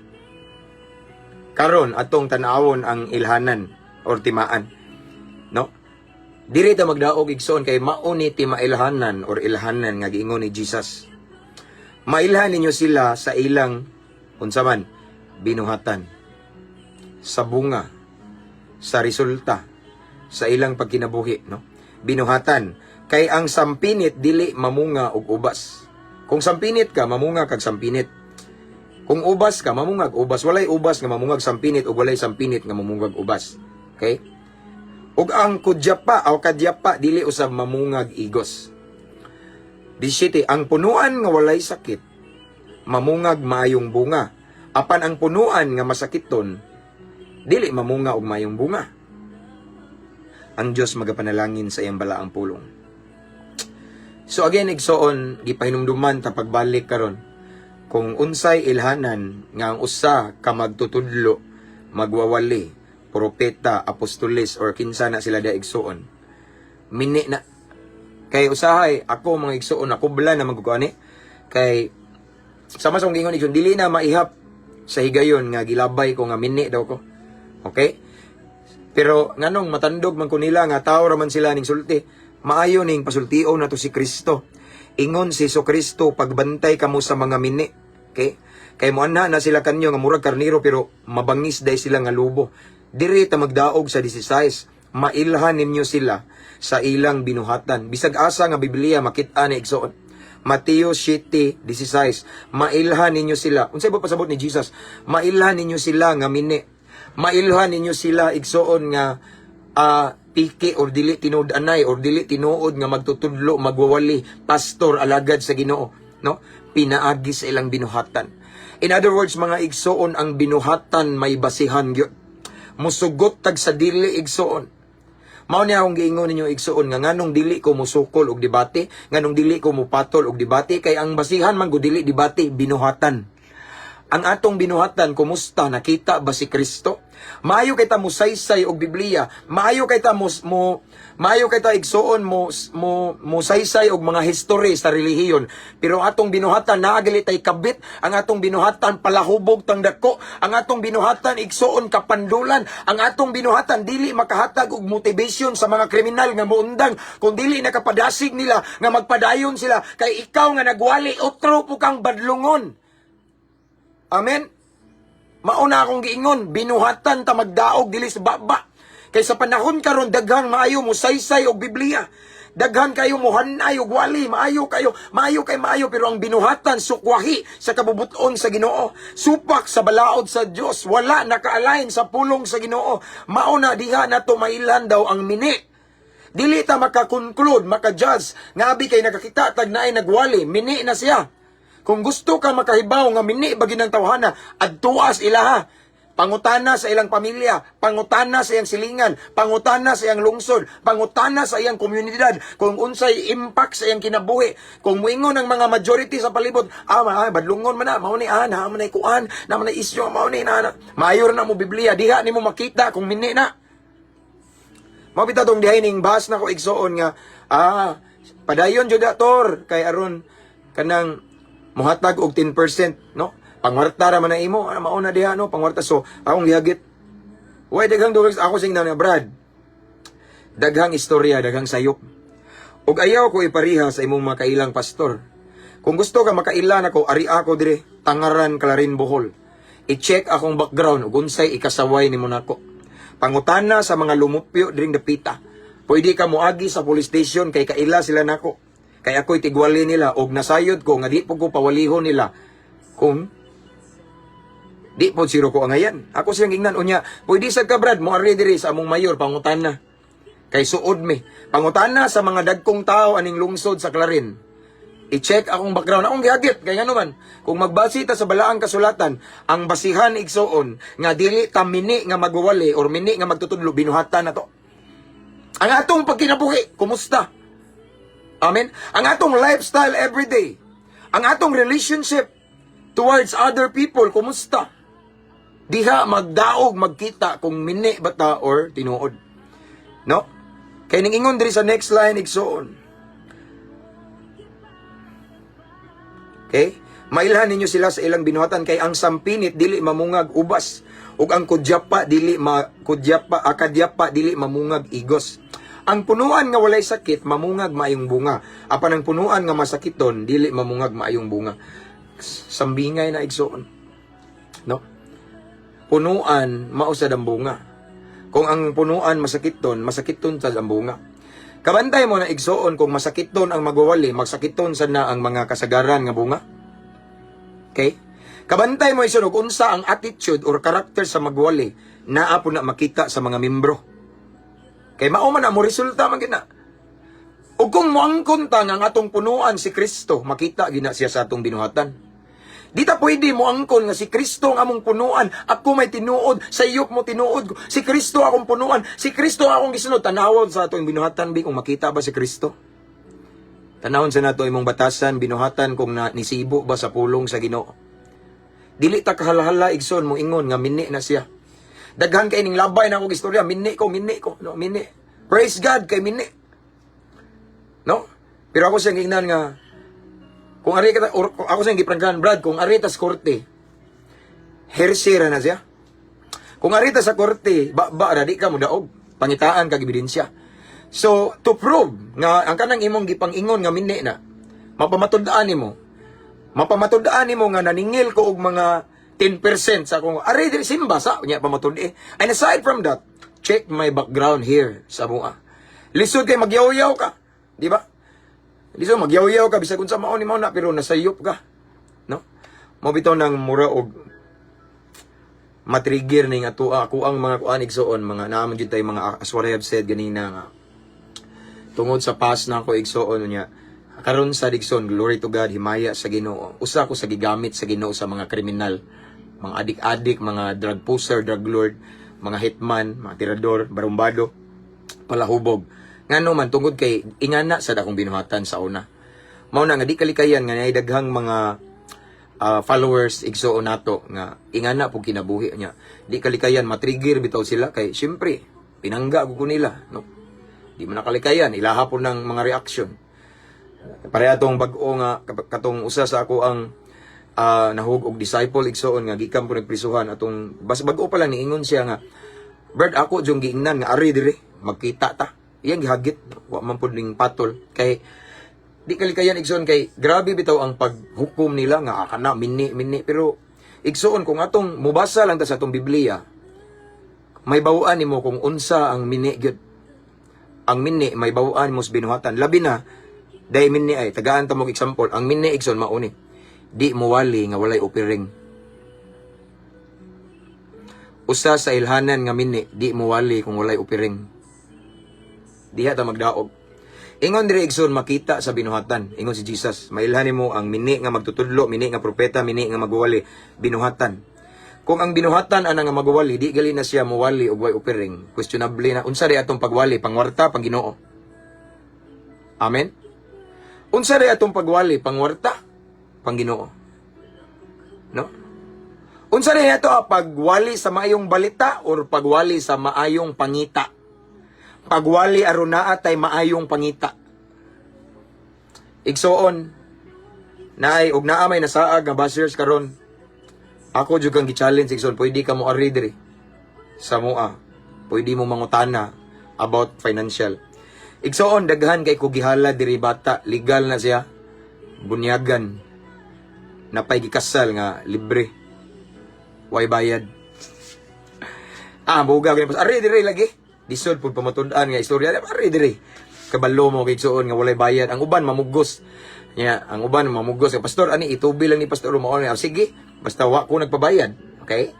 Karon atong tan-awon ang ilhanan or timaan. No? Diri ta magdaog, igsoon, kay mao ni timailhanan or ilhanan nga giingon ni Jesus. Mailhan ninyo sila sa ilang unsa man binuhatan, sa bunga, sa resulta, sa ilang pagkinabuhi, no? Binuhatan kay ang sampinit dili mamunga og ubas. Kung sampinit ka, mamunga kag sampinit. Kung ubas ka, mamungag ubas. Walay ubas nga mamungag sampinit ug walay sampinit nga mamungag ubas. Okay? Ug ang kudyapa o kadyapa dili usab mamungag igos. 17, ang punuan nga walay sakit mamungag maayong bunga. Apan ang punuan nga masakiton dili mamunga og maayong bunga. Ang Dios magapanalangin sa iyang balaang pulong. So again, igsoon, gipahinumduman ta pagbalik karon. Kung unsay ilhanan nga ang usa ka magtutudlo, magwawali, propeta, apostolis, or kinsa na sila da, igsuon, mini na. Kay usahay ako, mga igsuon, nakubla na magkukuani kay sama sa akong giingon, igsuon, dili na maihap sa higayon nga gilabay ko nga mini daw ko. Okay? Pero nganong matandog man ko nila nga tao ra man sila ning sulti, maayo ning pasultion nato si Kristo. Ingon si Kristo, "Pagbantay kamo sa mga mini." Okay? Kay moanha na sila kanyo nga murag karniro pero mabangis day sila nga lubo. Diri ta magdaog sa 16. Mailhan ninyo sila sa ilang binuhatan. Bisag asa nga Biblia makit-an ni, igsoon. Mateo 7:16. Mailhan ninyo sila. Unsay ba pasabot ni Jesus? Mailhan ninyo sila nga mini. Mailhan ninyo sila, igsoon, nga piki or dili tinuod anay or dili tinuod nga magtutudlo, magwawali, pastor, alagad sa Ginoo, no? Pinaagi sa ilang binuhatan. In other words, mga igsoon, ang binuhatan may basihan gyud. Musugot tag sa dili, igsoon. Mao ni akong giingon ninyo, igsoon, nga nganong dili ko musukol og debate, nganong dili ko mupatol og debate, kay ang basihan man gud dili debate, binuhatan. Ang atong binuhatan, kumusta? Nakita ba si Kristo? Maayo kay ta musaysay og Biblia, maayo kay ta mo maayo kay ta, igsuon, mo saysay og mga history sa relihiyon. Pero atong binuhatan naa gali tay kabit, ang atong binuhatan palahubog tang dako, ang atong binuhatan, igsuon, kapandulan, ang atong binuhatan dili makahatag og motivation sa mga kriminal nga muundang kung dili nakapadasig nila nga magpadayon sila, kay ikaw nga nagwali, otro po kang badlungon. Amen? Mauna akong giingon, binuhatan ta magdaog, dili sa baba. Kay sa panahon karon, daghang maayo mo saysay og Biblia. Daghan kayo mo hanay og wali, maayo kayo, maayo kay maayo, pero ang binuhatan sukwahi sa kabubuton sa Ginoo, supak sa balaod sa Dios, wala naka-align sa pulong sa Ginoo. Mao na diha nato mailan daw ang mini. Dili ta maka-conclude, maka-judge, nga abi kay nakakita tag naay nagwali, mini na siya. Kung gusto ka makahibaw nga mini ba ginang tawhana, adtuas ilaha. Pangutana sa ilang pamilya, pangutana sa iyang silingan, pangutana sa iyang lungsod, pangutana sa iyang komunidad, kung unsay impact sa iyang kinabuhi. Kung muingon ang mga majority sa palibot, "Ah, badlungon man na, mao ni naa man nay kuan, naa man nay isyu, mao ni na, na." Maayo ra na mo Biblia, diha nimo makita kung mini na. Mao bitaw tong dihay ning bahas na ko, igsuon, nga padayon jud tor kay aron kanang muhatag og 10%, no? Pangwarta ra man na imo, mao na diha, no, pangwarta. So akong gihagit. Way daghang dugang ako sing na Brad. Daghang istorya, daghang sayop. Ug ayaw ko ipariha sa imong mga kailang pastor. Kung gusto ka makaila nako, ari ako dire, Tangaran, Clarin, Bohol. I-check akong background ug unsay ikasaway nimo nako. Pangutana sa mga lumupyo diring dapita. Pwede ka moagi sa police station kay kaila sila nako. Kay ako'y tigwali nila og nasayod ko nga di po ko pawalihon nila kung di po siro ko angayan. Ako siyang ingnan unya, "Pwede sa ka, Brad, mo ari diri sa among mayor, pangutana. Kay suod mi. Pangutana sa mga dagkong tao aning lungsod sa Clarin." I-check akong background. Akong gihagit. Kay ngano man, kung magbasi ta sa balaang kasulatan, ang basihan, igsuon, nga dili ta mini nga magwawali or mini nga magtutudlo, binuhatan na to. Ang atong pagkinabuhi, kumusta? Amen? Ang atong lifestyle everyday, ang atong relationship towards other people, kumusta? Diha magdaog magkita kung mini ba ta or tinuod. No? Kay ning ingon diri sa next line, igsuon. Okay? Mailhan ninyo sila sa ilang binuhatan, kay ang sampinit dili mamungag ubas ug ang kudyapa dili ma kudyapa akadyapa dili mamungag igos. Ang punuan nga walay sakit mamungag maayong bunga. Apan ang punuan nga masakiton dili mamungag maayong bunga. Sambingay na, igsuon. No? Punuan mao sad ang bunga. Kung ang punuan masakiton, masakiton sad ang bunga. Kabantay mo na, igsuon, kung masakiton ang magwawali, magsakiton sad na ang mga kasagaran nga bunga. Okay? Kabantay mo, igsuon, kung unsa ang attitude or character sa magwali, naa po na makita sa mga membro. Kay mao man na mo resulta man gina. Ug kung moangkon ta nga ang atong punuan si Kristo, makita gina siya sa atong binuhatan. Di ta pwede mo angkon nga si Kristo ang among punuan. Ako may tinuod, sa iyop mo tinuod ko. Si Kristo akong punuan, si Kristo akong gisunod. Tanawon sa atong binuhatan bi kung makita ba si Kristo. Tanawon sa nato imong batasan, binuhatan, kung na nisibo ba sa pulong sa Ginoo. Dili ta kahalahala, igsoon, mo ingon nga mini na siya. Daghan kay ning labay na akong istorya, mini ko, mini ko, no, mini. Praise God kay mini. No? Pero ako siyang ingnan nga kung ari ka or, kung ako siyang giprangkahan, "Brad, kung ari tas korte, hersey ra na siya. Kung ari ta sa korte, ba ba ra di ka mo daog, pangitaan kag ebidensya." So, to prove nga ang kanang imong gipang-ingon nga mini na, mapamatud-an nimo. Mapamatud-an nimo nga naningil ko og mga 10% sa akong ari diri simba sa nya pamatud-i. And aside from that, check my background here sa mua. Lisod kay magyaw-yaw ka, di ba? Lisod magyaw-yaw ka bisag unsa mao ni mao na, pero nasayop ka. No? Mao bitaw nang mura og matrigger ni nga tuwa ako ang mga kuan, igsoon, mga naa man gyud tay mga, as what I have said ganina nga tungod sa past na ako, igsoon, niya karon sa igsoon, glory to God, himaya sa Ginoo, usa ko sa gigamit sa Ginoo sa mga kriminal, mga adik-adik, mga drug pusher, drug lord, mga hitman, mga tirador, barumbado, palahubog. Ngano man, tungod kay ingana sa akong binuhatan sa una. Mao na nga di kalikayan nga naay daghang mga followers, igsoon, nato nga ingana pug kinabuhi niya. Di kalikayan matrigger bitaw sila kay syempre pinangga ko nila, no? Di man nakalikayan ilaha po ng mga reaction. Pareha tong bag-o nga katong usa sa ako ang nahug og disciple, igsoon, nga gikan po nagprisuhan atong bas bag-o pa lang, niingon siya nga, "Brad, ako jung giingnan nga ari dire magkita ta." Iyang gihagit, wa man pud ning patol kay di kalikayan, igsoon, kay grabe bitaw ang paghukom nila nga kana mini mini. Pero igsoon, kung atong mubasa lang ta sa atong Biblia, may bawaan nimo kung unsa ang mini gyud. Ang mini, may bawaan mo sa binuhatan, labi na dahil mini ay tagaan ta mong example. Ang mini, igsoon, mao ni di muwali nga walay offering. Usa sa ilhanan nga mini, di muwali kung walay offering. Diha ta magdaog. Ingon diri, igsoon, makita sa binuhatan. Ingon si Jesus, mailhan nimo ang mini nga magtutudlo, mini nga propeta, mini nga magwali, binuhatan. Kung ang binuhatan ana nga magwali, di gali na siya muwali og way offering. Questionable na unsa di atong pagwali, pangwarta, pang Ginoo. Amen. Unsa di atong pagwali, pangwarta, pang Ginoo. No? Unsa di ato pagwali sa maayong balita or pagwali sa maayong pangita? Pagwali aron naa tay maayong pangita. Igsoon, naay og naa may nasaag nga bashers karon. Ako jud kang gi-challenge, igsoon, pwede ka mo ari diri sa mua. Pwede mo mangutana about financial. Igsoon, daghan kay ko gihala diri bata, legal na siya. Bunyagan. Napay gikasal nga libre. Way bayad. Ah, buga gani pas ari diri lagi. Lisod pud pamatud-an nga istorya. Ari diri. Kabalo mo kay igsoon nga walay bayad. Ang uban mamugos. Nya, ang uban mamugos. "Pastor, ani itubi lang ni pastor mao ni." "Sige, basta wa ko nagpabayad." Okay?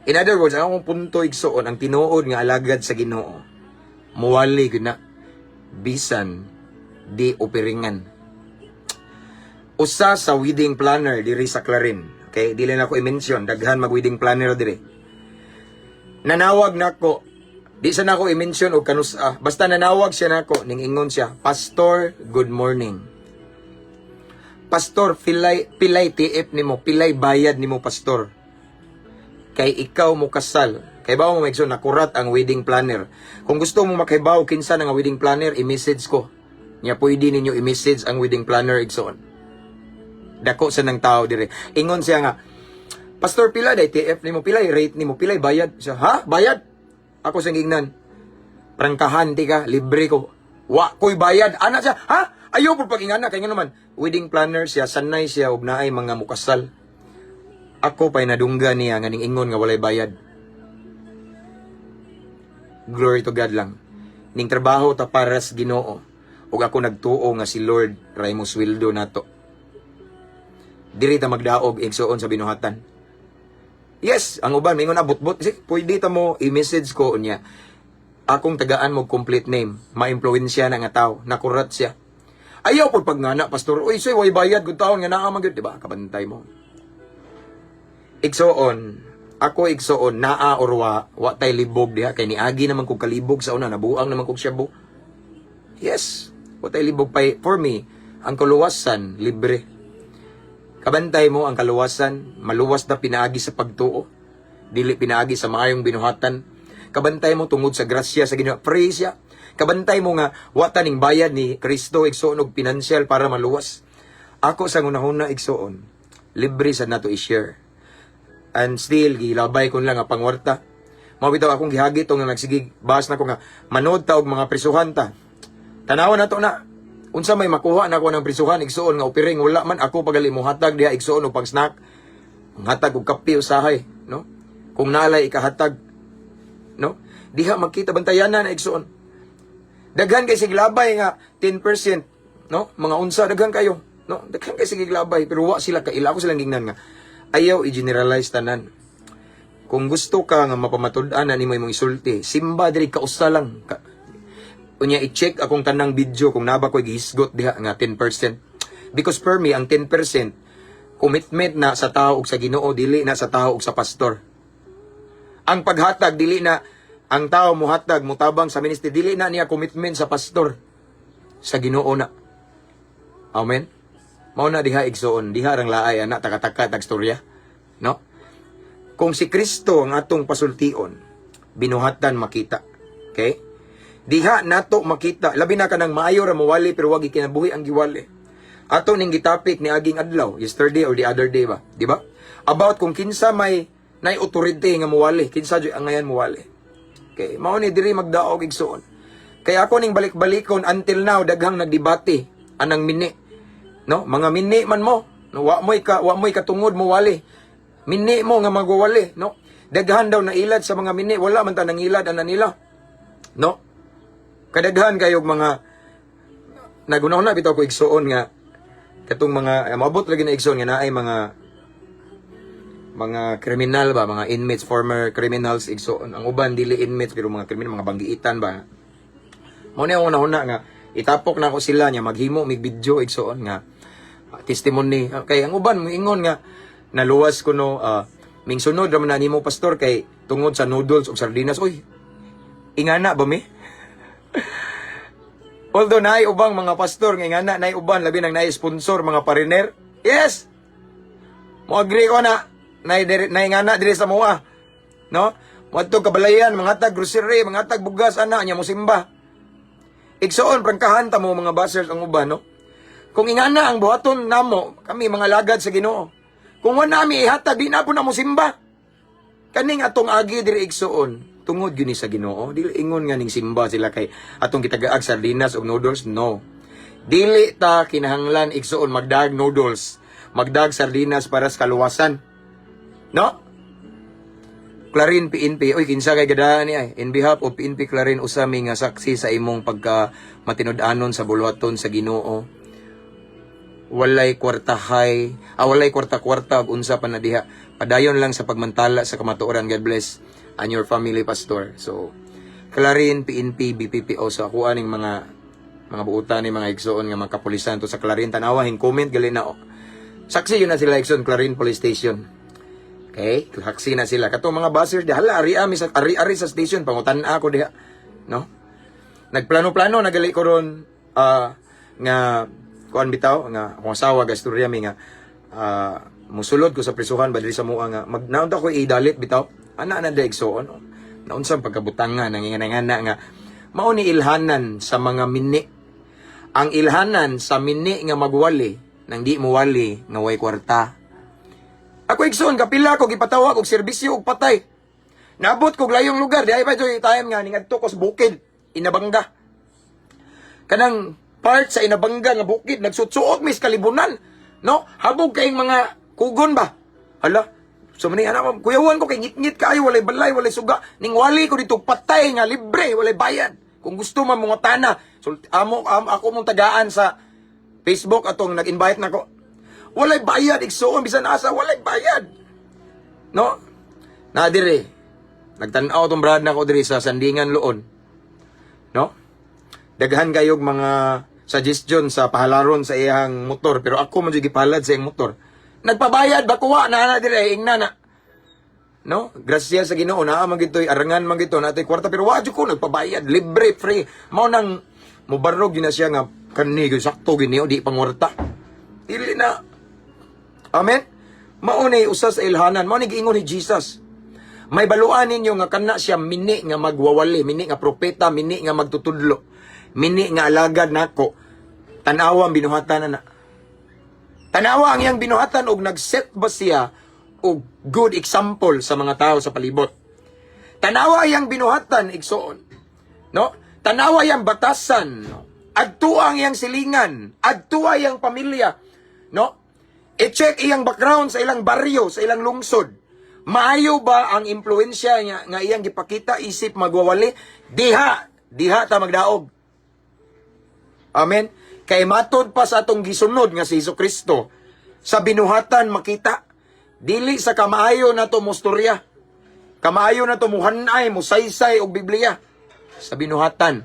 In other words, ang akong punto, igsoon, ang tinuod nga alagad sa Ginoo, muwali gyud na bisan di opiringan. Usa sa wedding planner diri sa Clarin. Okay, dili na ko i-mention, daghan mag wedding planner diri. Nanawag nako. Di sa nako i-mention og kanusa. Basta nanawag siya nako, ning ingon siya, "Pastor, good morning. Pastor, pilay pilay TF nimo, pilay bayad nimo, pastor? Kay ikaw mo kasal." Kay bawo mo, igsoon, nakurat ang wedding planner. Kung gusto mo makahibaw kinsa na nga wedding planner, i-message ko. Nya pwede ninyo i-message ang wedding planner, igsoon. Dako sa nang tao dire. Ingon siya nga, "Pastor, pila day TF nimo, pilay rate nimo, pilay bayad?" Siya, "Ha? Bayad?" Ako sa gingnan, "Prangkahan ti ka, libre ko. Wa ko'y bayad." Ana siya, "Ha? Ayaw po pag-ingana." Kay nga naman, wedding planner siya, sanay siya og naay mga mukasal. Ako pa'y nadungga niya nga ning ingon nga walay bayad. Glory to God lang. Ning trabaho ta para sa Ginoo. Ug ako nagtuo nga si Lord ray mo sweldo nato. Diri ta magdaog, igsoon, sa binuhatan. Yes, ang uban mingon abot-bot. Sige, pwede ta mo i-message ko unya. Akong tagaan mo complete name, ma-impluwensya na nga tao, nakurat siya. "Ayaw po pagngana, pastor. Uy, soy, way bayad, gud taon nga naa man gyud," di ba? Kabantay mo. Igsoon, ako igsoon, naa or wa, wa tay libog diha kay niagi naman kog kalibog sa una, nabuang naman kog shabu. Yes, wa tay libog pay for me, ang kaluwasan libre. Kabantay mo ang kaluwasan, maluwas na pinaagi sa pagtuo, dili pinaagi sa maayong binuhatan. Kabantay mo tungod sa grasya sa Ginoo. Praise siya. Kabantay mo nga wa ta ning bayad ni Kristo, igsoon, og pinansyal para maluwas. Ako sa ngunahuna, igsoon, libre sa nato i-share. And still gilabay ko lang nga pangwarta. Mao bitaw akong gihagi to nga nagsigig bas na ko nga manood ta og mga prisuhan ta. Tanawan nato na unsa may makuha na ako ng prisuhan, igsoon, nga opiring. Wala man ako pagali mohatag diha, igsoon, og pang snack, hatag og kape usahay, no, kung nalay ikahatag, no. Diha makita, bantayanan na, igsoon. Daghan kay siglabay nga 10%, no, mga unsa, daghan kayo, no, daghan kay siglabay, pero wa sila kaila. Ako silang gingnan nga ayaw i-generalize tanan. Kung gusto ka nga mapamatud-an na nimo imong isulti, simba diri kausa lang ka. Unya i-check akong tanang video kung naba ko'y gihisgot diha nga 10%. Because for me, ang 10% commitment na sa tao ug sa Ginoo, dili na sa tao ug sa pastor. Ang paghatag, dili na ang tao muhatag, mutabang sa ministry, dili na niya commitment sa pastor, sa Ginoo na. Amen. Mao na diha, igsoon, diha rang laay ana takataka tag storya, no? Kung si Kristo ang atong pasultion, binuhatan makita. Okay? Diha nato makita, labi na kanang maayo ra mowali pero wag ikinabuhi ang giwali. Ato ning gitapik ni aging adlaw, yesterday or the other day ba, di ba? About kung kinsa may nay authority nga mowali, kinsa jud ang ngayan mowali. Okay, mao ni diri magdaog, igsoon. Kaya ako ning balik-balikon until now, daghang nagdebate anang mini. No, mga mini man mo, no, wa mo'y katungod mo wali. Mini mo nga magwawali, no? Daghan daw nailad sa mga mini, wala man ta nangilad ana nila. No? Kadaghan kayog mga nagunaw na bitaw ko, igsuon, nga katong mga maabot lagi na, igsuon, nga naay mga kriminal ba, mga inmates, former criminals, igsuon. Ang uban dili inmates pero mga kriminal, mga banggiitan ba. Mao ni akong nahuna nga itapok na ako sila niya maghimo mig video, igsuon, nga testimony kay ang uban moingon nga naluwas ko, no, ming sunod ra man na nimo, pastor, kay tungod sa noodles ug sardinas. Oy, ingana ba mi? Although naay ubang mga pastor nga ingana, naay uban labi nang naay sponsor, mga pariner. Yes. Mo agree ko na naay diri, naay ngana diri sa mua. No? Moadto kabalayan, mga tag grocery, mga tag bugas ana nya mosimba. Igsoon, prangkahan ta mo mga bashers ang uban, no? Kung ingana ang buhaton namo, kami mga lagad sa Ginoo. Kung wala nami ihatag, di na po na mo simba. Kaning atong agi diri, igsoon, tungod gyud ni sa Ginoo. Dili ingon nga ning simba sila kay atong gitagaag sardinas ug noodles, no. Dili ta kinahanglan, igsoon, magdag noodles, magdag sardinas para sa kaluwasan. No? Clarin PNP, oy, kinsa kay gadaan ni ay. In behalf of PNP Clarin, usa mi nga saksi sa imong pagka matinud-anon sa buluhaton sa Ginoo. Walay kwartahay, walay kwarta-kwarta ug unsa pa na diha. Padayon lang sa pagmantala sa kamatuoran. God bless and your family, pastor. So, Clarin PNP BPPO, so ako aning mga buutan ni mga igsoon nga mga kapulisan to sa Clarin, tanawa hing comment gali na oh. Saksi yun na sila, igsoon, Clarin Police Station. Okay, saksi na sila. Kato mga buzzers, di hala ari ami sa ari-ari sa station pangutan ako diha, no? Nagplano-plano nagali ko ron nga kuan bitaw nga akong asawa gasturya mi nga musulod ko sa prisuhan ba diri sa mua nga mag naunta ko idalit bitaw ana na igsoon. Naunsang pagkabutangan nang ingana nga mao ni ilhanan sa mga mini, ang ilhanan sa mini nga magwali nang di mo wali nga way kwarta. Ako, igsoon, kapila ko gipatawag og serbisyo og patay. Naabot kog layong lugar, di ay pa joy time nga ningadto ko sa bukid, Inabanga. Kanang part sa Inabanga nga bukid, nagsutsuot mis kalibunan. No? Habog kayong mga kugon ba? Hala, so mani anak ko, kuyawan ko kay ngit-ngit kaayo, walay balay, walay suga. Ning wali ko dito patay nga libre, walay bayad. Kung gusto man mga tana, so, amo, ako mong tagaan sa Facebook atong nag-invite na ko. Walay bayad, igsuon bisan asa, walay bayad. No? Na dire. Nagtan-aw tong brad nako diri sa Sandingan Loon. No? Daghan kayog mga suggestion sa pahalaron sa iyang motor, pero ako man jud gipahalad sa iyang motor. Nagpabayad ba kuwa na na dire ingna na. No? Grasya sa Ginoo naa man gitoy arangan man gito natoy kwarta, pero wa jud ko nagpabayad, libre, free. Mao nang mubarog gyud na siya nga kani gyud sakto gini di pangwarta. Dili na. Amen? Mao ni usa sa ilhanan, mao ni giingon ni Jesus. May baluan ninyo nga kana siya mini nga magwawali, mini nga propeta, mini nga magtutudlo, mini nga alagad nako. Tanawa ang binuhatan na. Tanawa ang iyang binuhatan og nag-set ba siya og good example sa mga tao sa palibot. Tanawa iyang binuhatan, igsoon. No? Tanawa iyang batasan, no? Adtua ang iyang silingan, adtua iyang pamilya, no? I-check iyang background sa ilang baryo, sa ilang lungsod. Maayo ba ang impluensya nga, nga iyang gipakita isip magwawali? Diha, diha ta magdaog. Amen. Kay matod pa sa atong gisunod nga si Hesus Kristo, sa binuhatan makita, dili sa kamaayo nato mostorya. Kamaayo nato muhanay, musaysay og Biblia sa binuhatan.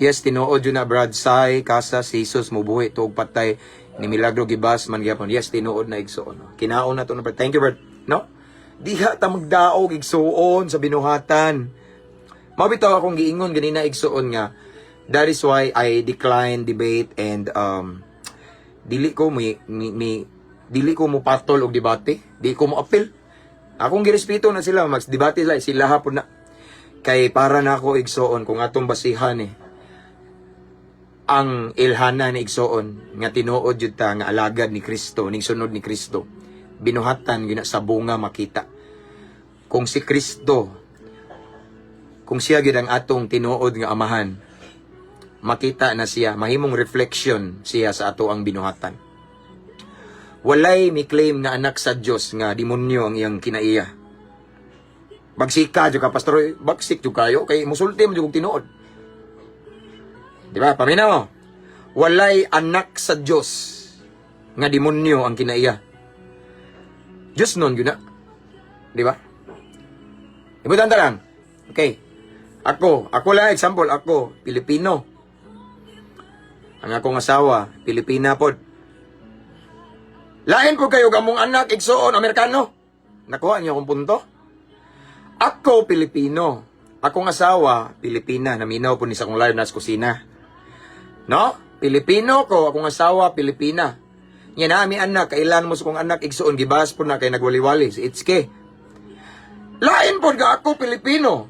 Yes, tinuod yun na, Brad Sai, kasa si Jesus mubuhi tuog patay ni Milagro gibas man gyapon. Yes, tinuod na, igsoon. Kinaon na to na, Brad. Thank you, Brad. No? Diha ta magdaog, igsoon, sa binuhatan. Mao bitaw akong giingon ganina, igsoon, nga that is why I decline debate and dili ko mi dili ko mo patol og debate, di ko mo appeal. Akong girespeto na sila, mag debate sila, sila hapon na. Kay para na ako, igsoon, kung atong basihan eh ang ilhana ni igsoon nga tinuod jud ta nga alagad ni Kristo, ning sunod ni Kristo, binuhatan gina, sa bunga makita. Kung si Kristo, kung siya gyud ang atong tinuod nga amahan, makita na siya, mahimong reflection siya sa ato ang binuhatan. Walay mi claim nga anak sa Dios nga demonyo ang iyang kinaiya. Bagsika jud ka, pastor, bagsik jud kayo kay musulti mo jud kog tinuod. Di ba? Paminaw. Walay anak sa Dios nga demonyo ang kinaiya. Diyos nun, yun na. Di ba? Ibutan ta lang. Okay. Ako, ako lang, example, ako, Pilipino. Ang akong asawa, Pilipina pod. Lain po kayo gamong anak, igsoon, Amerikano. Nakuha niyo akong punto? Ako, Pilipino. Akong asawa, Pilipina. Naminaw po ni sa akong live na sa kusina. No? Pilipino ko, akong asawa, Pilipina. Yan na, ami anak, kailan mo sa kong anak, igsoon, gibas po na kay nagwali-wali, si Itske. Lain po ga ako, Pilipino.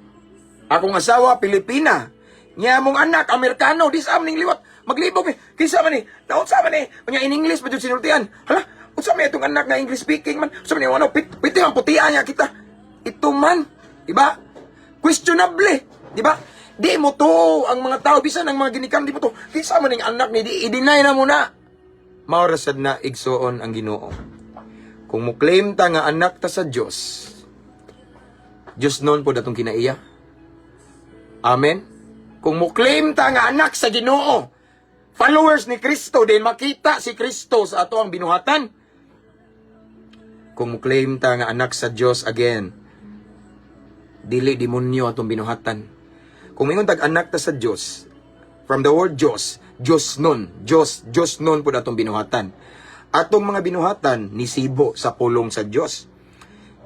Akong asawa, Pilipina. Nya mong anak, Amerikano, di sa ning liwat. Maglibog eh. Kinsa man ni? Naunsa man ni? Unya in English pa jud sinultian. Hala, unsa man itong anak nga English speaking man? Unsa man ni ano, piti man putian niya kita. Ito man, di ba? Questionable, di ba? Di mo to ang mga tao bisan ang mga ginikan di mo to. Kinsa man ning anak ni di i-deny na mo na. Mao ra sad na, igsoon, ang Ginoo. Kung mo claim ta nga anak ta sa Dios, Dios nun po datong kinaiya. Amen. Kung mo claim ta nga anak sa Ginoo, followers ni Kristo, din makita si Kristo sa ato ang binuhatan. Kung mo claim ta nga anak sa Dios again, dili demonyo atong binuhatan. Kung mingon tag anak ta sa Dios, from the word Diyos, Diyos nun, Diyos, Diyos nun po atong binuhatan. Atong mga binuhatan nisibo sa pulong sa Diyos.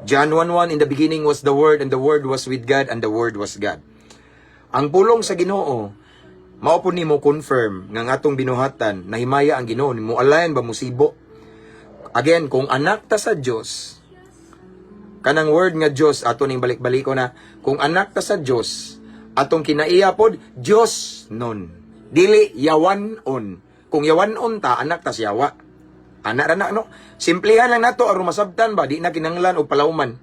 John 1:1, "In the beginning was the Word, and the Word was with God, and the Word was God." Ang pulong sa Ginoo, mao po nimo confirm nga ang atong binuhatan nahimaya ang Ginoo, mo align ba, musibo. Again, kung anak ta sa Dios, kanang word nga Dios ato ning balik-baliko na, kung anak ta sa Dios, atong kinaiya pod Dios nun. Dili yawan-on. Kung yawan-on ta, anak ta sa yawa. Anak ra na, no? Simplihan lang nato aron masabtan ba, di na kinanglan og palawman.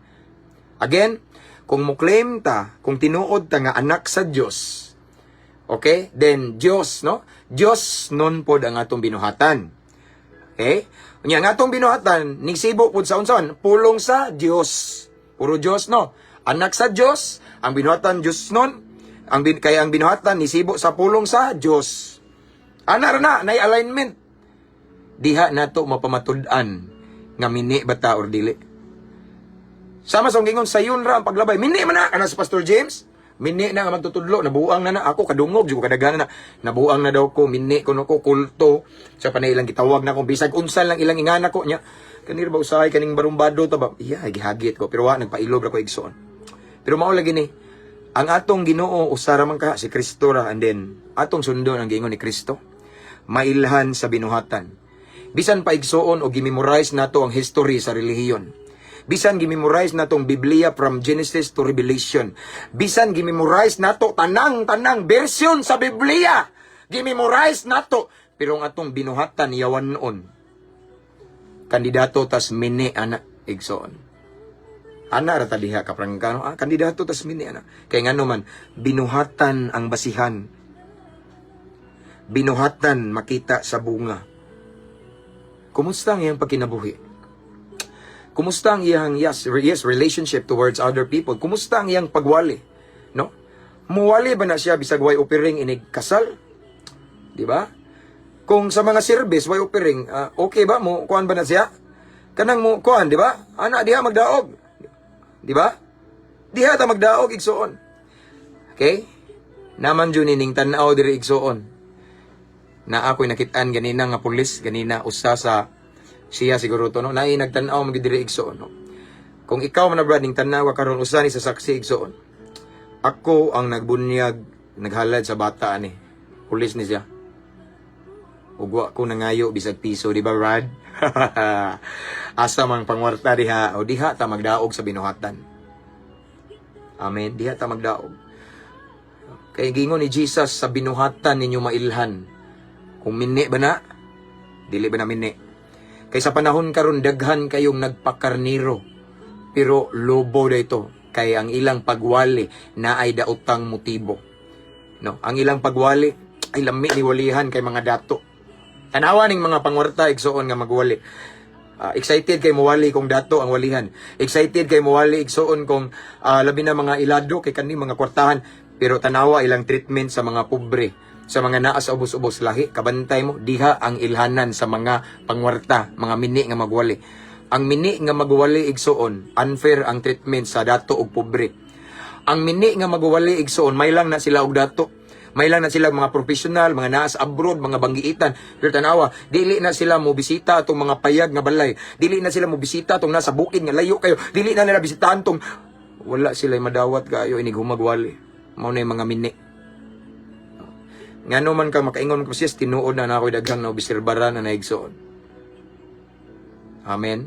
Again, kung mo claim ta, kung tinuod ta nga anak sa Dios, okay? Then Dios, no? Dios nun pod ang atong binuhatan. Okay? Unya ang atong binuhatan nigsibo pod sa unsaon? Pulong sa Dios. Puro Dios, no? Anak sa Dios, ang binuhatan Dios nun, kaya ang binuhatan nisibo sa pulong sa Dios. Ana ra na, nay alignment. Diha nato mapamatud-an nga mini ba ta or dili. Sama sa gingon, sayon ra ang paglabay. Mini man na ana sa Pastor James. Mini na nga magtutudlo, nabuang na na ako kadungog jud ko kadaghan na. Nabuang na daw ko, mini kuno ko kulto. Sa panay ilang gitawag na ko bisag unsa lang ilang ingana ko nya. Kanir ba usahay kaning barumbado ta ba? Iya, gihagit ko pero wa nagpailob ra ko, igsoon. Pero mao lagi ni ang atong Ginoo usa ra man ka, si Kristo ra, and then atong sundon ang giingon ni Kristo. Mailhan sa binuhatan. Bisan pa, igsuon, o gimemorize nato ang history sa relihiyon. Bisan gimemorize nato ang Biblia from Genesis to Revelation. Bisan gimemorize nato tanang-tanang version sa Biblia. Gimemorize nato. Pero ang atong binuhatan yawan noon. Kandidato tas mini ana, igsoon. Ana ra ta diha kaprangka, no? Ah, kandidato tas mini ana. Kay ngano man, binuhatan ang basihan. Binuhatan makita sa bunga. Kumusta ang iyang pagkinabuhi? Kumusta ang iyang yes, relationship towards other people? Kumusta ang iyang pagwali? No? Muwali ba na siya bisag way offering inig kasal? Di ba? Kung sa mga service way offering, ah, okay ba mo kuan ba na siya? Kanang mo kuan, di ba? Ana diha magdaog. Di ba? Diha ta magdaog, igsuon. Okay? Naman jud ning tan-aw diri, igsuon. Na ako'y nakitaan ganina nga pulis, ganina usa sa siya siguro to, no, naay nagtan-aw man gyud diri, igsuon, no. Kung ikaw man na, brad, ning tan-aw ka karon, usa ni sa saksi, igsuon. Ako ang nagbunyag, naghalad sa bata ani. Pulis ni siya. Ug wa ko nangayo bisag piso, di ba, Brad? Asa mang pangwarta diha o diha ta magdaog sa binuhatan. Amen. Diha ta magdaog. Kay gingon ni Jesus, "Sa binuhatan ninyo mailhan kung mini ba na, dili ba na mini." Kay sa panahon karon daghan kayong nagpakarniro. Pero lobo da ito kay ang ilang pagwali na ay daotang motibo. No, ang ilang pagwali ay lami ni walihan kay mga dato. Tanawa ning mga pangwarta, igsuon, nga magwali. Ah, excited kay muwali kung dato ang walihan. Excited kay muwali, igsuon, kung labi na mga ilado kay kani mga kwartahan, pero tanawa ilang treatment sa mga pobre, sa mga naa sa ubos-ubos, lahi. Kabantay mo diha ang ilhanan sa mga pangwarta, mga mini nga magwali. Ang mini nga magwali, igsuon, unfair ang treatment sa dato og pobre. Ang mini nga magwali, igsuon, may lang na sila og dato. May lang na sila mga professional, mga naa sa abroad, mga banggiitan. Pero tanawa, dili na sila mo bisita atong mga payag nga balay. Dili na sila mo bisita atong nasa bukid nga layo kayo. Dili na nila bisitahan tong wala sila madawat kayo inig humagwali. Mao na yung mga mini. Ngano man ka makaingon ko siya, tinuod na na ako'y daghang naobserbaran na naigsoon. Amen.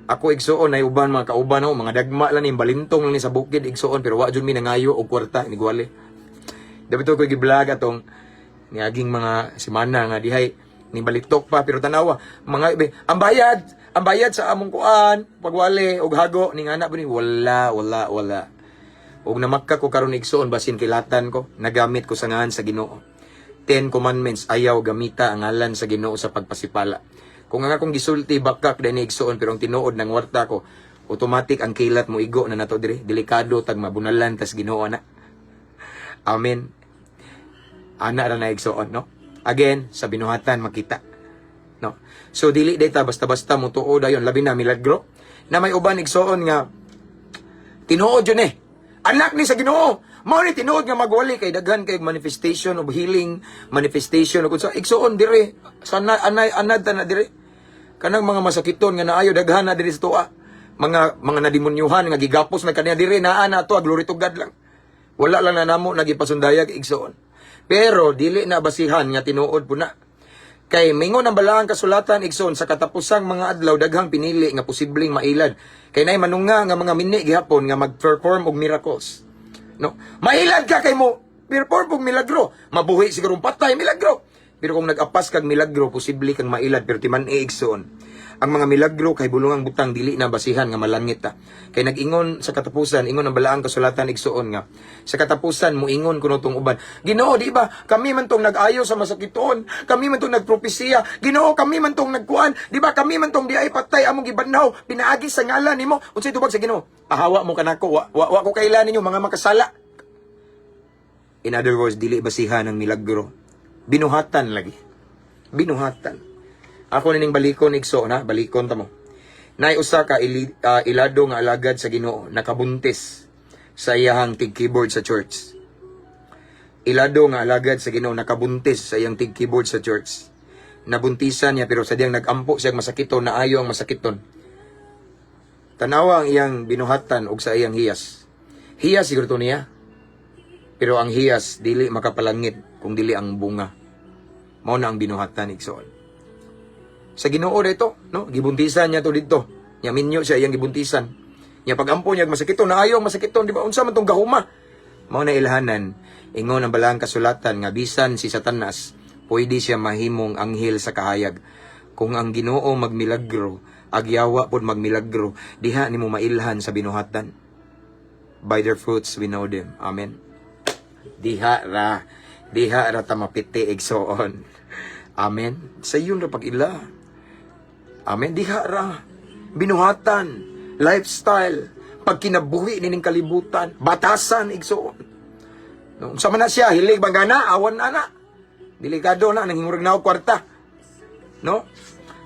Ako, igsuon, ay uban mga kauban ako, mga dagma lang ni balintong lang ni sa bukid, igsuon, pero wa jud mi nangayo og kwarta inigwali. Dapat ko gi-vlog atong niaging mga semana nga dihay ni balitok pa, pero tanawa mga ibe, ang bayad sa among kuan pagwali og hago ning anak ba ni, wala, wala, wala. Og namakka ko karon, igsuon, basin kilatan ko, nagamit ko sa ngalan sa Ginoo. Ten Commandments, ayaw gamita ang ngalan sa Ginoo sa pagpasipala. Kung ang akong gisulti bakak dahil ni, igsuon, pero ang tinuod ng warta ko, automatic ang kilat mo igo na nato dire, delikado tag mabunalan tas Ginoo na. Amen. Ana ra na, igsuon, no? Again, sa binuhatan makita. No? So dili day ta basta-basta mo tuo dayon, labi na milagro. Na may uban, igsuon, nga tinuod yun eh. Anak ni sa Ginoo. Mao ni tinuod nga magwali kay daghan kay manifestation of healing, manifestation of sa igsuon dire sana anay anad ta na dire. Kanang mga masakiton nga naayo, daghan na diri sa tuwa. Mga nademonyuhan nga gigapos na kaniya dire naa na to, glory to God lang. Wala lang na namo nagipasundayag, igsuon. Pero dili na basihan nga tinuod po na. Kay mingon ang balaang kasulatan, igsoon, sa katapusang mga adlaw daghang pinili nga posibleng mailad. Kay nay manunga nga mga mini gihapon nga mag-perform og miracles. No? Mailad ka kay mo perform og milagro. Mabuhi siguro patay, milagro. Pero kung nag-apas kag milagro, posible kang mailad, pero timan igsoon. Ang mga milagro kay bulungang butang, dili na basihan nga malangit ta. Kay nag-ingon sa katapusan, ingon ang balaang kasulatan, igsuon, nga sa katapusan muingon kuno tong uban. "Ginoo, di ba? Kami man tong nag-ayo sa masakiton, kami man tong nagpropesiya. Ginoo, kami man tong nagkuan. Di ba kami man tong di ay patay among gibanhaw pinaagi sa ngalan nimo?" Unsay tubag sa Ginoo? "Pahawa mo kanako, wa ko kaila ninyo, mga makasala." In other words, dili basihan ang milagro. Binuhatan lagi. Binuhatan. Ako nining balikon, igso na, balikon ta mo. Nay usa ka ilado nga alagad sa Ginoo nakabuntis sa iyahang tig keyboard sa church. Ilado nga alagad sa Ginoo nakabuntis sa iyang tig keyboard sa church. Nabuntisan niya, pero sa diyang nagampo siya masakiton, naayo ang masakiton. Tanawa ang iyang binuhatan og sa iyang hiyas. Hiyas siguro to niya. Pero ang hiyas dili makapalangit kung dili ang bunga. Mao na ang binuhatan, igsoon. Sa Ginoo dito, no? Gibuntisan niya to dito. Nya minyo siya iyang gibuntisan. Nya pagampo niya masakiton, naayo ang masakiton, di ba? Unsa man tong gahuma? Mao na ilhanan, ingon ang balaang kasulatan nga bisan si Satanas, pwede siya mahimong anghel sa kahayag. Kung ang Ginoo magmilagro, agyawa pod magmilagro, diha nimo mailhan sa binuhatan. By their fruits we know them. Amen. Diha ra. Diha ra ta mapiti, igsoon. Amen. Sa iyon ra pag-ila. Amen. Diha ra. Binuhatan. Lifestyle. Pagkinabuhi nining kalibutan. Batasan, igsoon. No, unsa man na siya, hilig bang gana, awan na na. Delikado na, nanghingurag na og kwarta. No?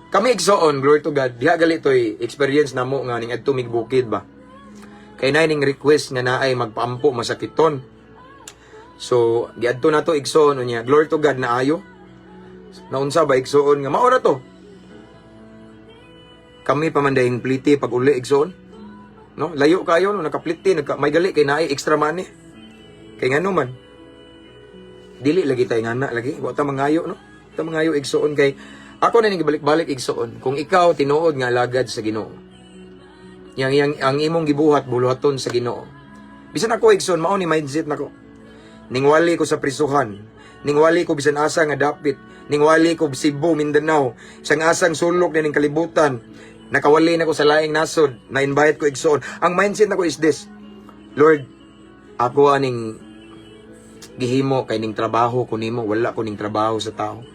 Kami, igsoon, glory to God, diha gali to'y experience namo nga ning adto mig bukid ba. Kay naay ning request nga naay magpaampo masakiton. So, giadto na to, igsoon, unya, glory to God, naayo. Naunsa ba, igsoon, nga maora to. Kami pa man dahing pliti pag uli, igsoon. No? Layo kayo no, nakapliti, nagka, may gali kay naay extra money. Kay ngano man. Dili lagi tayo ngana lagi, wa ta mangayo, no. Ta mangayo, igsoon, kay ako na ning gibalik-balik, igsoon. Kung ikaw tinuod nga alagad sa Ginoo, yang yang ang imong gibuhat buluhaton sa Ginoo. Bisan ako, igsoon, mao ni mindset nako. Ningwali ko sa prisuhan, ningwali ko bisan asa nga dapit, ningwali ko Cebu, Mindanao, isang asang sulok ning kalibutan. Nakawali na ko sa laing nasod, na-invite ko, igsoon. Ang mindset nako is this: Lord, ako aning gihimo kay ning trabaho ko nimo, wala ko ning trabaho sa tao.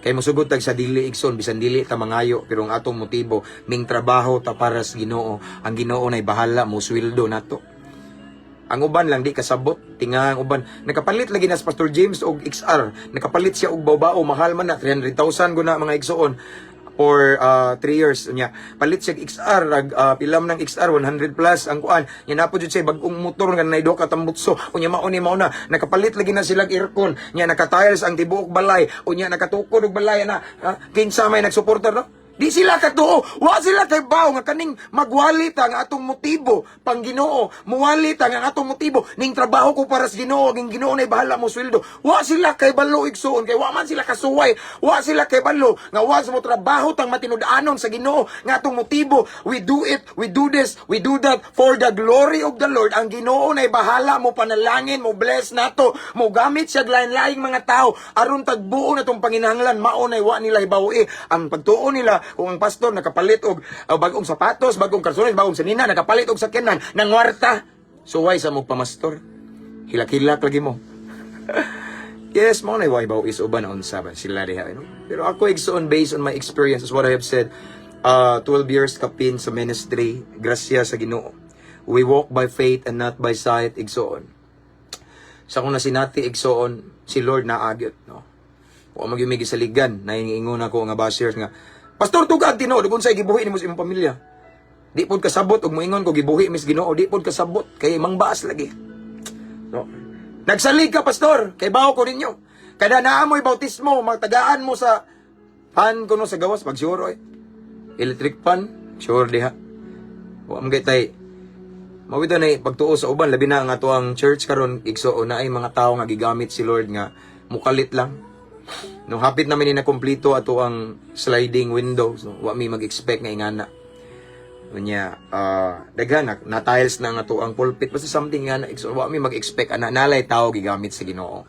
Kay mosugot tag sa dili, igsoon, bisan dili ta mangayo, pero ang atong motibo, ming trabaho ta para sa Ginoo. Ang Ginoo nay bahala mo sweldo nato. Ang uban lang di kasabot, tinga ang uban. Nakapalit lagi na si Pastor James og XR. Nakapalit siya og bawbao, mahal man na 300,000 guna, mga igsoon, for 3 years niya. Palit siya og XR, ag pilam ng XR 100 plus ang kuan. Nya napo jud siya bag-ong motor nga nay duha ka tambutso. Unya mao ni mao na. Nakapalit lagi na sila og aircon. Nya naka-tiles ang tibuok balay. Unya nakatukod og balay na. Kinsa may nagsuporta, no? Di sila katuo, wa sila kay baw nga kaning magwali ta nga atong motibo pang Ginoo, muwali ta nga ang atong motibo ning trabaho ko para sa Ginoo, ang Ginoo nay bahala mo sweldo. Wa sila kay balo, igsuon, kay wa man sila kasuway, wa sila kay balo nga wa sa mo trabaho tang matinud-anon sa Ginoo nga atong motibo, we do it, we do this, we do that for the glory of the Lord. Ang Ginoo nay bahala mo panalangin, mo bless nato, mo gamit siya lain-laing mga tao aron tagbuo na tong panginahanglan. Mao nay wa nila hibaw-i. Ang pagtuo nila, kung ang pastor nakapalit og bagong sapatos, bagong karsones, bagong sanina, nakapalit og sakyanan, nangwarta. Suway sa mo pamastor. Hilak-hilak lagi mo. Yes, mao na way baw is uban unsa ba sila diha, no? Pero ako, igsoon, based on my experience, as what I have said, 12 years kapin sa ministry, grasya sa Ginoo. We walk by faith and not by sight, igsoon. Sa akong nasinati, igsoon, si Lord naagyot, no? Wa magyumi gisaligan, naingingon ako nga bashers nga, "Pastor, tugag tinuod ug unsay gibuhi nimo sa imong pamilya?" Di pod kasabot og moingon ko gibuhi mis Ginoo, di pod kasabot kay mangbaas lagi. No. Nagsalig ka, pastor, kay bawo ko ninyo. Kada naa mo'y bautismo, magtagaan mo sa pan kuno sa gawas pag sure oy. Electric pan, sure diha. Wa man tay mao bitaw na pagtuo sa uban, labi na ang ato ang church karon, igsuon, na ay mga tao nga gigamit si Lord nga mukalit lang. No, hapit namin ni nakumpleto ato ang sliding windows, no, wa mi mag-expect nga ingana. Unya, daghan na tiles na nga to ang pulpit, basta something nga na igsoon, wa mi mag-expect ana nalay tao gigamit sa Ginoo.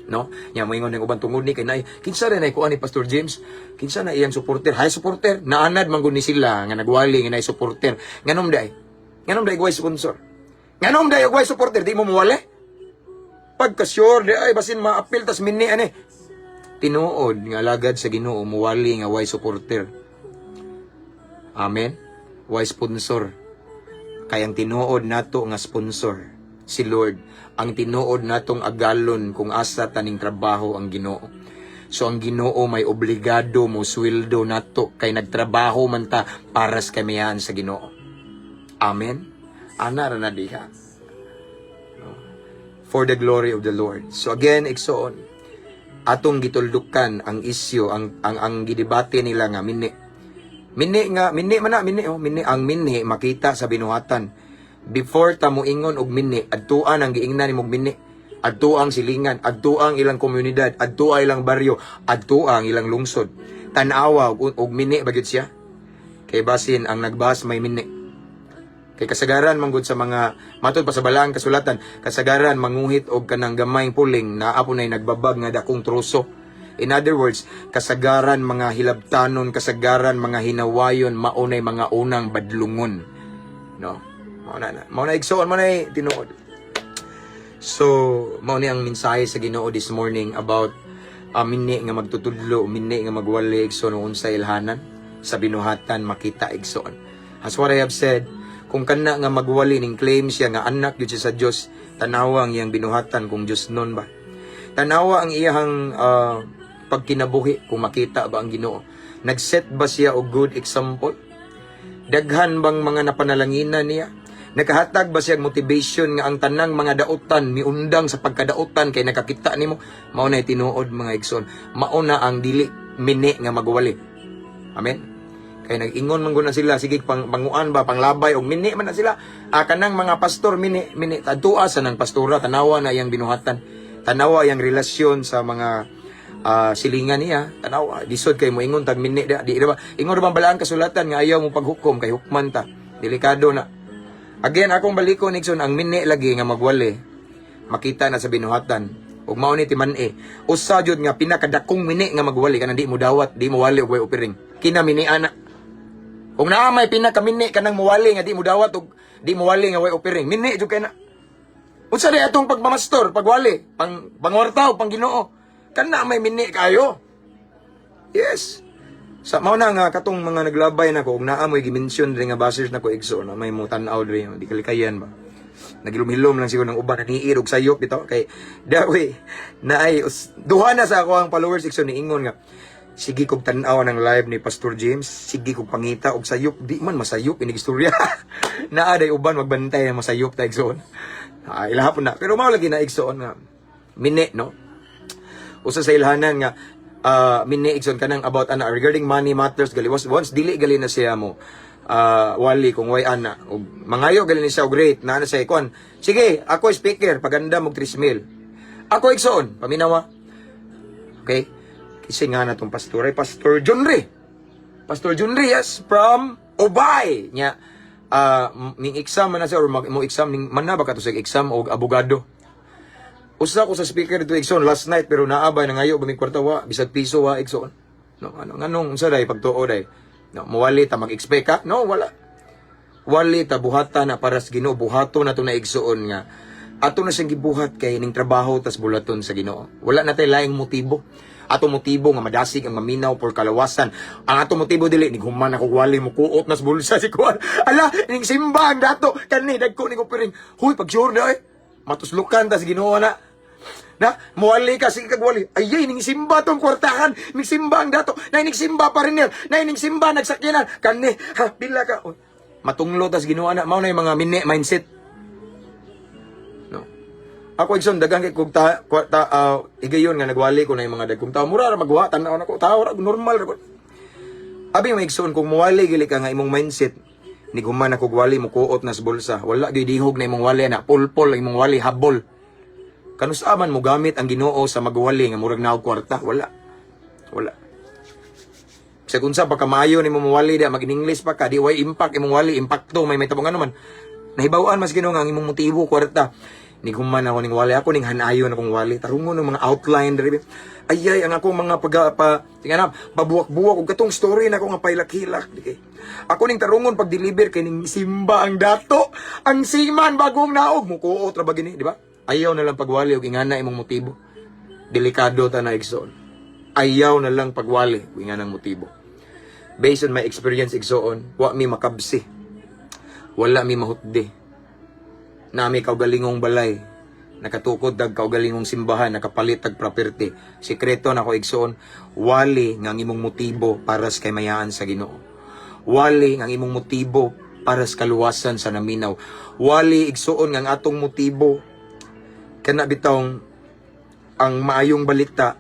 No? Nya moingon ng uban tungod ni kay nay kinsa rin ay kuan ni Pastor James, kinsa na iyang supporter? Hay supporter, naanad man gud ni sila nga nagwali nga nay supporter. Nganom day? Nganom day way sponsor? Nganom day way supporter, di mo muwali? Pagka sure di ay basin maapil tas mini ani. Tinuod nga alagad sa Ginoo muwali nga way supporter. Amen. Way sponsor. Kay ang tinuod nato nga sponsor si Lord. Ang tinuod natong agalon kung asa taning trabaho ang Ginoo. So ang Ginoo may obligado mo sweldo nato kay nagtrabaho man ta para sa kamiyahan sa Ginoo. Amen. Ana ra na diha. No? For the glory of the Lord. So again, igsoon, atong gituldukan ang isyu, ang gidebate nila nga mini. Mini nga, mini man na, mini, oh, mini, ang mini makita sa binuhatan. Before ta moingon og mini, adtuan ang giingnan nimog mini. Adto ang silingan, adto ang ilang komunidad, adto ang ilang baryo, adto ang ilang lungsod. Tan-awa og mini ba gyud siya? Kay basin ang nagbas may mini. Kay kasagaran manggod sa mga matod pa sa balaang kasulatan, kasagaran manguhit og kanang gamayng puling naa po nay nagbabag nga dakong troso. In other words, kasagaran mga hilabtanon, kasagaran mga hinawayon, maunay mga unang badlungon. No? Mao na na. Mao na, igsoon, mao na tinuod. So, mao ni ang mensahe sa Ginoo this morning about mini nga magtutudlo, mini nga magwali, igsoon, unsa ilhanan sa binuhatan makita, igsoon. As what I have said, kung kana nga magwali ning claim siya nga anak gyud siya sa Dios, tanawa ang iyang binuhatan kung Dios nun ba. Tanawa ang iyang pagkinabuhi kung makita ba ang Ginoo. Nag-set ba siya og good example? Daghan bang mga napanalanginan niya? Nakahatag ba siya og motivation nga ang tanang mga dautan miundang sa pagkadautan kay nakakita nimo? Mao na tinuod, mga igsoon. Mao na ang dili mini nga magwali. Amen. Kay nag-ingon man gud na sila, sige pang panguan ba, panglabay og mini man na sila. Ah, kanang mga pastor mini mini, adtua sa nang pastora, tanawa na iyang binuhatan. Tanawa iyang relasyon sa mga silingan niya, tanawa, lisod kay moingon tag mini di, di ba? Ingon ra bang balaan kasulatan nga ayaw mo paghukom kay hukman ta. Delikado na. Again, akong balikon, igsoon, ang mini lagi nga magwali makita na sa binuhatan. Ug mao ni timan-i. Usa jud nga pinakadakong mini nga magwali kanang di mo dawat, di mo wali og way offering. Kina mini ana. Kung naa may pinakamini kanang muwali nga di mo dawat og di mo wali nga way offering, mini jud kay na. Unsa di atong pagmamastor, pagwali, pang pangwarta o pang Ginoo? Kana may mini kayo. Yes. Sa mao na nga katong mga naglabay nako og naa mo'y gi-mention diri nga bashers nako, igsoon, na may mo tan-aw diri, di kalikayan ba. Nagilom-hilom lang siguro ng uban naniir og sayop bitaw kay dawi naay duha na sa ako ang followers, igsoon, ni ingon nga sige kog tan-aw ng live ni Pastor James, sige kog pangita og sayop, di man masayop inig istorya. Naa day uban magbantay nga masayop ta, igsoon. Ah, ilaha po na. Pero mao lagi na, igsoon, nga mini, no? Usa sa ilhanan nga mini, igsoon, kanang about ana regarding money matters gali was once dili gali na siya mo wali kung way ana og mangayo gali ni siya og rate na ana siya kuan, sige ako speaker paganda mo 3 mil. Ako, igsoon, paminawa, okay, kasi nga na tong pastor ay Pastor Junri, Pastor Junri, yes, from Ubay nya. Ning exam man na siya or mo exam ning man na ba kato sa exam og abogado. Usa ko sa speaker dito, igsoon, last night, pero naabay nangayo ba mig kwarta? Wa bisag piso, wa, igsoon. No, ano nganong unsa day pagtuo day? No, muwali ta mag-expect ka? No, wala. Wali ta buhatan na para sa Ginoo, buhato na to na, igsoon, nga ato na siyang gibuhat kay ning trabaho tas bulaton sa Ginoo. Wala na tay laing motibo. Ato motibo nga madasig ang maminaw por kalawasan. Ang ato motibo dili ning human ako wali mo kuot nas bulsa si kuan. Ala, ning simba ang dato kani dagko ning offering. Huy, pag sure na eh. Matuslukan tas Ginoo na. Na, muwali ka, sige kag wali. Ayay, ning simba tong kwartahan, ning simba ang dato, na ning simba pa rin niya, na ning simba nagsakyanan, kani, ha, pila ka. Oy, matunglo tas Ginoo na, mao na yung mga mini mindset. No. Ako, igsoon, daghang kay kog ta, ta higayon nga nagwali ko na yung mga dagkong tao. Mura ra magwa, tan-aw nako, tao ra normal ra ko. Abi mo, igsoon, kung muwali gali ka nga imong mindset, ni human ako wali mo kuot na sa bulsa. Wala gyud dihog na imong wali na pulpol ang imong wali, habol. Kanusa man mo gamit ang Ginoo sa magwali nga murag naog kwarta? Wala. Wala. Sa unsa pa kamayo nimo mowali da, mag-English pa ka, di way impact imong wali, impacto may tabong ano man. Nahibaw-an mas Ginoo nga ang imong motibo kwarta. Nig human ako ning wali ako ning hanayon akong wali. Tarungon ng mga outline diri. Ayay ang akong mga pag pa tingnan na pabuwak-buwak og katong story nako nga pailak-hilak di kay. Ako ning tarungon pag deliver kay ning simba ang dato. Ang siman bagong naog mukuot ra ba gini, di ba? Ayaw na lang pagwali og ingana imong motibo. Delikado ta na, igsoon. Ayaw na lang pagwali og inganang motibo. Based on my experience, igsoon, wa mi makabsi. Wala mi mahutdi. Nami kaugalingong balay. Nakatukod tag kaugalingong simbahan, nakapalit tag property. Sikreto nako, igsoon, wali nga ang imong motibo para sa kaymayaan sa Ginoo. Wali nga ang imong motibo para sa kaluwasan sa naminaw. Wali, igsoon, nga ang atong motibo kana bitawng ang maayong balita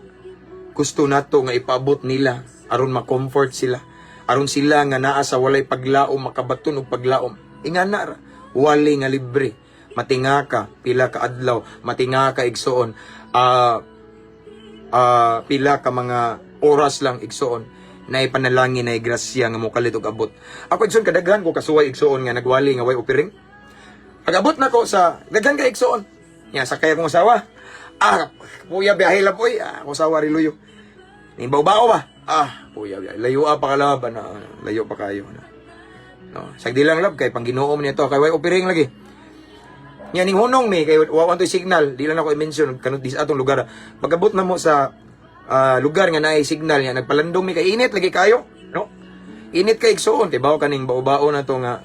gusto nato nga ipaabot nila aron ma-comfort sila, aron sila nga naa sa walay paglaom makabaton og paglaom. Ingana ra wali nga libre. Matinga ka pila ka adlaw, matinga ka, igsoon. Ah ah, pila ka mga oras lang, igsoon, na ipanalangin na grasya nga mokalit og abot. Ako, igsoon, kadaghan ko kasuway, igsoon, nga nagwali nga way offering. Pag-abot na ko sa daghan ka, igsoon. Nya sakay akong asawa. Ah, kuya, biyahe lang po. Ah, akong asawa riluyo. Ning bao ba? Ah, kuya, biyahe. Layo pa ka lab, ano, layo pa kayo. No. No, sagdi lang, lab, kay pang Ginoo man nito kay way offering lagi. Nya ning hunong mi kay wa toy signal, di lang ako i-mention kanut dis atong lugar. Pag-abot na mo sa lugar nga naay signal nya nagpalandong mi kay init lagi kayo, no? Init kay, igsuon, tibaw kaning bao-bao na to nga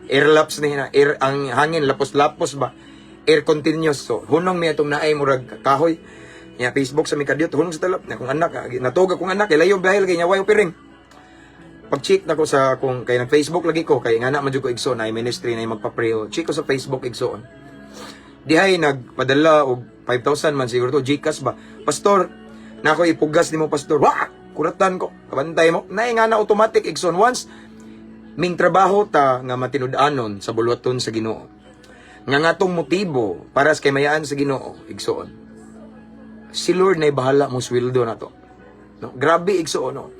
airlaps ni na air ang hangin, lapos-lapos ba, air continuous. So hunong mi atong naay murag kahoy nya, Facebook sa mi kadyot, hunong sa talap na akong anak, natuog akong anak kay layo biyahe lagi nya way offering. Pag-check na ko sa kung kay nag Facebook lagi ko kay nga na man jud ko, igsoon, na ministry na magpa-pray. Check ko sa Facebook, igsoon, dihay nagpadala og 5,000 man siguro to, GCash ba. "Pastor, na ako ipugas nimo, pastor." Wa kuratan ko, kabantay mo na nga na automatic, igsoon, once ming trabaho ta nga matinud-anon sa buluhaton sa Ginoo nga ngatong motibo para sa kaymayaan sa Ginoo, igsoon, si Lord na bahala mo sweldo na to, no? Grabe, igsoon, no?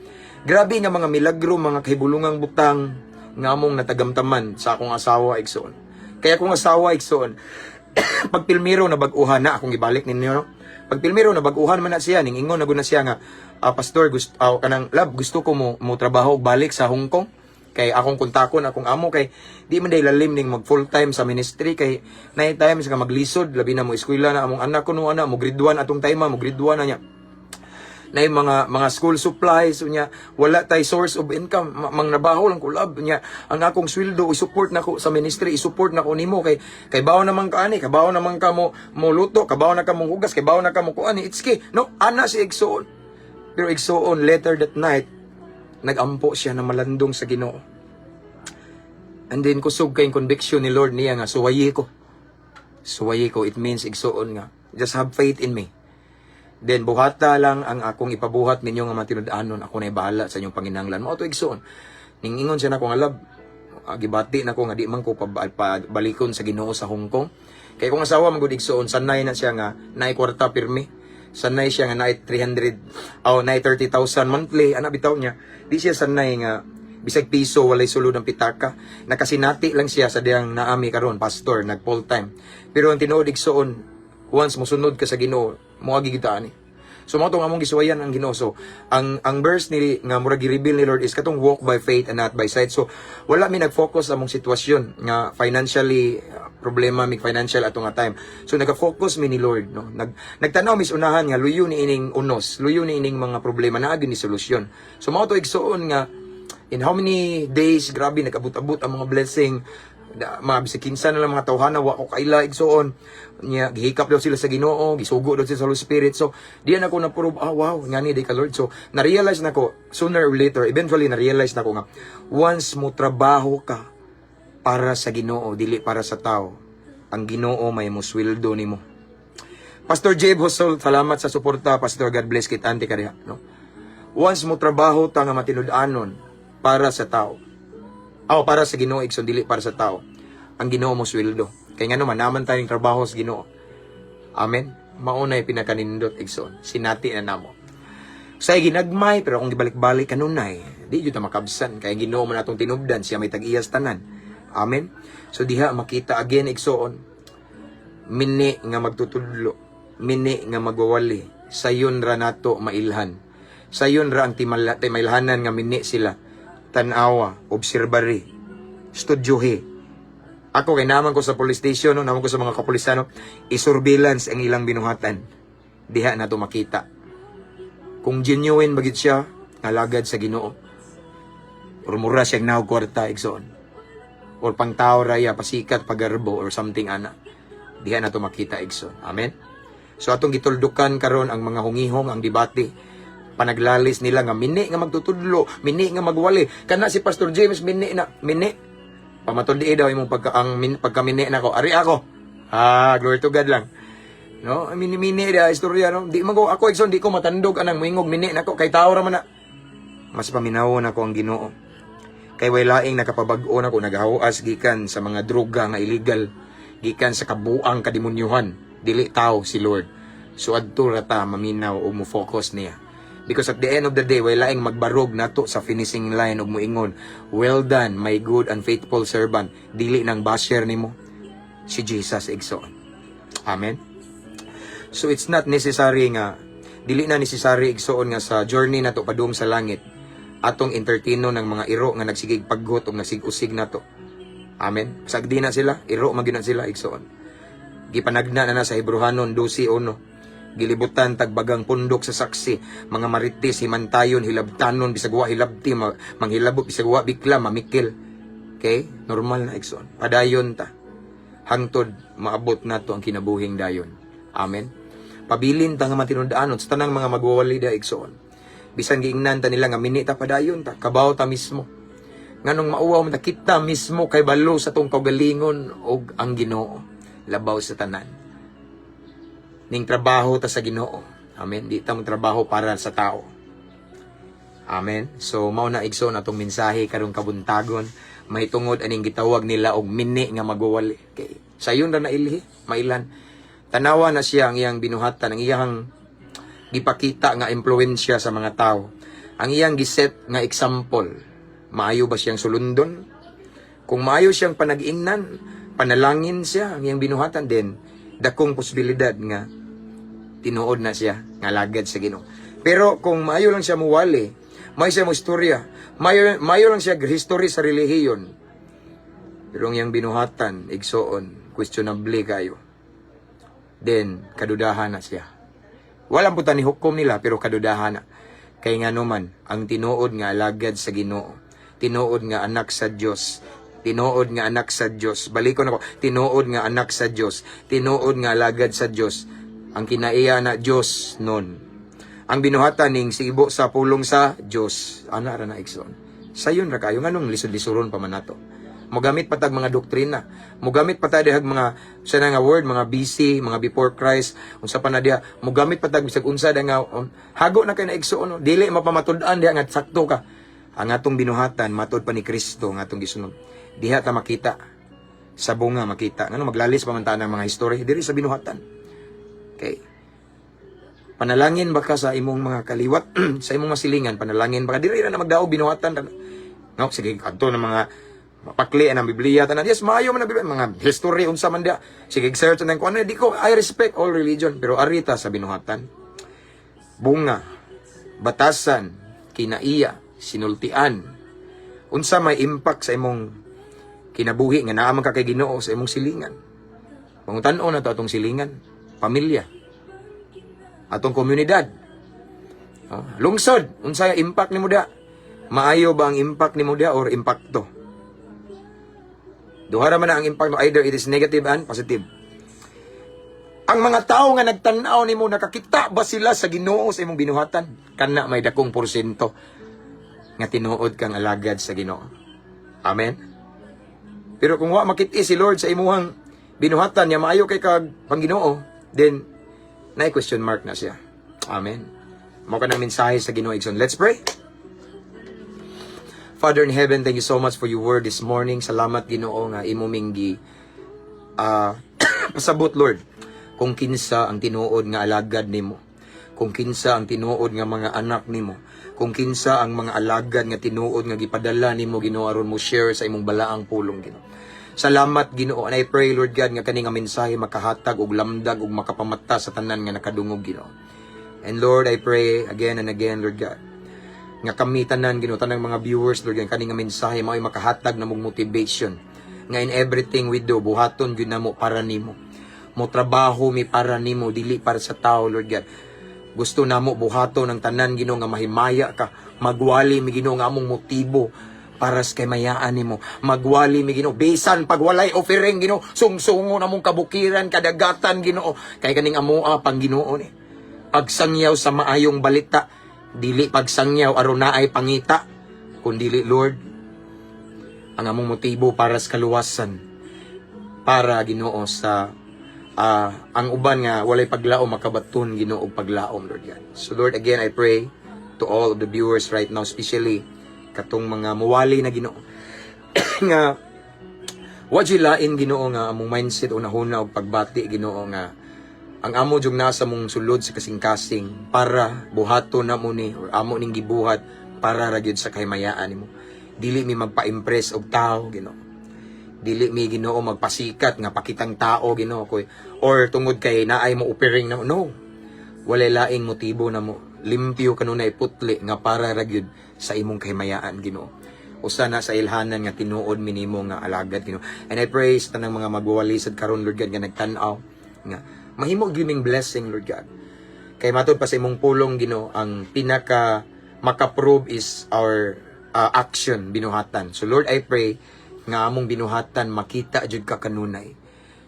Grabe nga mga milagro, mga kahibulungang butang nga among natagamtaman sa akong asawa, igsoon. Kaya akong asawa, igsoon, pag pilmiro na bag-uhan na akong ibalik ninyo, no? Pag pilmiro na bag-uhan man na siya, ning ingon na gud na siya nga, "Ah, pastor, gusto kanang love, gusto ko mo trabaho og balik sa Hong Kong kay akong kontakon akong amo kay di man day lalim ning mag full time sa ministry kay naay times nga maglisod, labi na mo eskwela na among anak ko, no, ana mo grade 1 atong time, mo grade 1 na niya, na yung mga school supplies unya, wala tay source of income. Mangtrabaho lang ko, love." Nya ang akong sweldo i-support nako sa ministry, i-support nako nimo kay bawo naman ka ani, kabawo naman ka mo luto, kabawo na ka mo hugas, kay bawo na ka mo kuan, it's key, no? Ana si, igsoon. Pero igsoon, later that night nagampo siya na malandong sa Ginoo. And then kusog kay conviction ni Lord niya nga suwayi ko, suwayi ko. It means, igsoon, nga just have faith in me. Then buhata lang ang akong ipabuhat ninyo nga matinud-anon, ako na bahala sa inyong panginahanglan. Mao to, igsoon. Ning ingon siya nako nga, "Love, gibati na ko nga di man ko pabalikon sa Ginoo sa Hong Kong." Kay kung asawa man gud, igsoon, sanay na siya nga naay kwarta pirmi. Sanay siya nga naay 300 oh naay 30,000 monthly ana bitaw niya. Di siya sanay nga bisag piso walay sulod ang pitaka. Nakasinati lang siya sa diyang naami karon, pastor, nag full time. Pero ang tinuod, igsoon, once mosunod ka sa Ginoo, moagi kita ani. So mao tong among gisuwayan ang Ginoo. So ang verse ni nga murag gi-reveal ni Lord is katong walk by faith and not by sight. So wala mi nag-focus sa among sitwasyon nga financially problema mi financial ato nga time. So nag-focus mi ni Lord, no. Nagtanaw mis unahan nga luyo ni ining unos, luyo ni ining mga problema, naa gyud ni solusyon. So mao to, igsoon, nga in how many days, grabe nag-abot-abot ang mga blessing da, mga bisag kinsa na lang mga tawhana, wa ko kaila, igsoon niya, gihikap daw sila sa Ginoo, gisugo daw sila sa Holy Spirit. So diyan ako na prove, ah, wow, ngani di ka Lord. So na-realize nako sooner or later, eventually na-realize nako nga once mo trabaho ka para sa Ginoo, dili para sa tao, ang Ginoo may mo sweldo nimo. Pastor Jabe Hosol, salamat sa suporta, Pastor. God bless kit ante ka diha, no? Once mo trabaho ta nga matinud-anon para sa tao. Aw, para sa Ginoo, igsoon, dili para sa tao. Ang Ginoo mo sweldo. Kay ngano man naman tayong trabaho sa Ginoo. Amen. Maunay pinakanindot, igsoon. Sinati na namo. Sa ginagmay pero kung gibalik-balik kanunay, di jud ta makabsan kay Ginoo man atong tinubdan, siya may tag-iyas tanan. Amen. So diha makita again, igsoon, mini nga magtutudlo, mini nga magwawali, sayon ra nato mailhan. Sayon ra ang timailhanan nga mini sila. Tanawa, obserbari, studyohe. Ako kay naman ko sa police station, no, naman ko sa mga kapulisano, i-surveillance ang ilang binuhatan. Diha nato makita kung genuine bagit siya ngalagad sa Ginoo. Or mura siya nahog kwarta, igsoon. Or pangtao raya, pasikat, pagarbo, or something ana. Diha nato makita, igsoon. Amen? So atong gituldukan karon ang mga hungihong, ang debate. Panaglalis nila nga mini nga magtutudlo, mini nga magwali. Kana si Pastor James mini na, mini. Pamatod daw imong pagka ang min, pagka-mini nako. Ari ako. Ah, glory to God lang. No, mini-mini da istorya, no. Di man ko ako, igsoon, di ko matandog anang moingog mini nako kay tao ra man na. Mas paminawon ako ang Ginoo. Kay way laing nakapabag-o nako, naghawas gikan sa mga droga nga illegal. Gikan sa kabuang kademonyuhan. Dili tao si Lord. So adto ra ta maminaw o mo focus niya. Because at the end of the day, way laing magbarog nato sa finishing line ug moingon, "Well done, my good and faithful servant." Dili nang basher nimo si Jesus, igsoon. Amen. So it's not necessary nga, dili na necessary, igsoon, nga sa journey nato padung sa langit atong entertaino ng mga iro nga nagsigig paggot o nagsigusig nato. Amen. Sagdi na sila, iro man gyud na sila, igsoon. Gipanagna na na sa Hebrehanon 12:1. Gilibutan tagbagang pundok sa saksi, mga marites, himantayon, hilabtanon, bisag wa hilabti, manghilabot, bisag wa bikla, mamikil. Okay? Normal na, igsoon. Padayon ta. Hangtod maabot nato ang kinabuhing dayon. Amen. Pabilin ta nga matinud-anon sa tanang mga magwawali da, igsoon. Bisan giingnan ta nila nga mini ta, padayon ta, kabaw ta mismo. Nganong mauwaw man ta, kita mismo kay balo sa tong kaugalingon og ang Ginoo labaw sa tanan. Ning trabaho ta sa Ginoo. Amen. Di ta mo trabaho para sa tao. Amen. So mao na, igsoon, atong mensahe karong kabuntagon mahitungod aning gitawag nila og mini nga magwawali. Okay. Sayon ra na ilhi, mailan. Tanawa na siya ang iyang binuhatan, ang iyang gipakita nga impluwensya sa mga tao. Ang iyang giset nga example. Maayo ba siyang sulundon? Kung maayo siyang panag-ingnan, panalangin siya ang iyang binuhatan din, dakong posibilidad nga tinuod na siya nga alagad sa Ginoo. Pero kung maayo lang siya muwali, maayo siya mo istorya, maayo, maayo lang siya history sa relihiyon, pero ang iyang binuhatan, igsoon, questionable kayo. Then, kadudahan na siya. Walang puta ni hukom nila, pero kadudahan na. Kay nga naman, ang tinuod nga alagad sa Ginoo, tinuod nga anak sa Dios, tinuod nga anak sa Dios. Balikon ako, tinuod nga anak sa Dios, tinuod nga alagad sa Dios. Ang kinaiya na Dios nun. Ang binuhatan ning sibo sa pulong sa Dios. Ana ra na, igsoon. Sayon ra kayo, nganong lisod-lisoron pa man nato? Mogamit pa tag mga doktrina. Mogamit pa ta dihag mga sa nga word, mga BC, mga before Christ, unsa pa na diha. Mogamit pa tag bisag unsa da nga hago na kay na, igsoon, no? Dili mapamatud-an diha nga sakto ka. Ang atong binuhatan matod pa ni Kristo nga atong gisunod. Diha ta makita sa bunga makita. Ngano maglalis pa man ta ng mga history diri sa binuhatan? Okay. Panalangin ba ka sa imong mga kaliwat, sa imong masilingan, panalangin ba ka? Diri ra na magdaog binuhatan ra. No, sige kadto ng mga mapakli ang Biblia tanan. Yes, maayo man ang Biblia, mga history unsa man dia. Sige search nang kuan, di ko, I respect all religion, pero arita sa binuhatan. Bunga, batasan, kinaiya, sinultian. Unsa may impact sa imong kinabuhi nga naa man ka kay Ginoo sa imong silingan? Pangutan-on na to atong silingan, pamilya, atong komunidad. Oh, lungsod, unsa impact nimo da? Maayo ba ang impact nimo da or impacto? Duha ra man na ang impact, no? Either it is negative and positive. Ang mga tao nga nagtan-aw nimo, nakakita ba sila sa Ginoo sa imong binuhatan? Kana may dakong porsyento nga tinuod kang alagad sa Ginoo. Amen. Pero kung wa makit si Lord sa imuhang binuhatan niya, maayo kay kag pang-Ginoo, then na question mark na siya. Amen. Mao kanang mensahe sa Ginoo, igsoon. Let's pray. Father in heaven, thank you so much for your word this morning. Salamat, Ginoo, nga imo ming gi pasabot, Lord, kung kinsa ang tinuod nga alagad nimo. Kung kinsa ang tinuod nga mga anak nimo. Kung kinsa ang mga alagad nga tinuod nga gipadala nimo, Ginoo, aron mo share sa imong balaang pulong, Ginoo. Salamat, Ginoo, and I pray, Lord God, nga kani nga mensahe makahatag og lamdag ug makapamata sa tanan nga nakadungog, Ginoo. And Lord, I pray again and again, Lord God, nga kami tanan, Ginoo, tanang mga viewers, Lord God, kani nga mensahe mao'y makahatag na mong motivation nga in everything we do, buhaton gyud namo para nimo. Mo trabaho mi para nimo, dili para sa tao, Lord God. Gusto namo buhaton ang tanan, Ginoo, nga mahimaya ka. Magwali mi, Ginoo, nga among motibo para sa kaymayaan nimo. Magwali mi, Ginoo, bisan pag walay offering, Ginoo, sungsungon among kabukiran, kadagatan, Ginoo, kay kaning amoa pang Ginoo ni. Pagsangyaw sa maayong balita, dili pagsangyaw aron naay pangita, kundili, Lord, ang among motibo para sa kaluwasan, para, Ginoo, sa ang uban nga walay paglaom makabaton, Ginoo, og paglaom, Lord God. So Lord, again I pray to all of the viewers right now, especially katong mga muwali na, Ginoo, nga Wa jud lain, Ginoo, nga among mindset o nahuna og pagbati, Ginoo, nga ang amo jung nasa mong sulod sa kasing-kasing para buhaton na mo ni or amo ning gibuhat para ra gyud sa kahimayaan nimo. Dili mi magpa-impress og tao, Ginoo. Dili mi, Ginoo, magpasikat nga pakitang tao, Ginoo ko, or tungod kay naay mo offering na no. Walay laing motibo na mo. Limpyo kanunay putli nga para ra gyud sa imong kahimayaan, Ginoo. Usa na sa ilhanan nga tinuod minimo nga alagad, Ginoo. And I pray sa tanang mga magwawali sad karon, Lord God, nga nagtan-aw nga mahimo gyud ming blessing, Lord God. Kay matod pa sa imong pulong, Ginoo, ang pinaka makaprove is our action, binuhatan. So Lord, I pray nga among binuhatan makita jud ka kanunay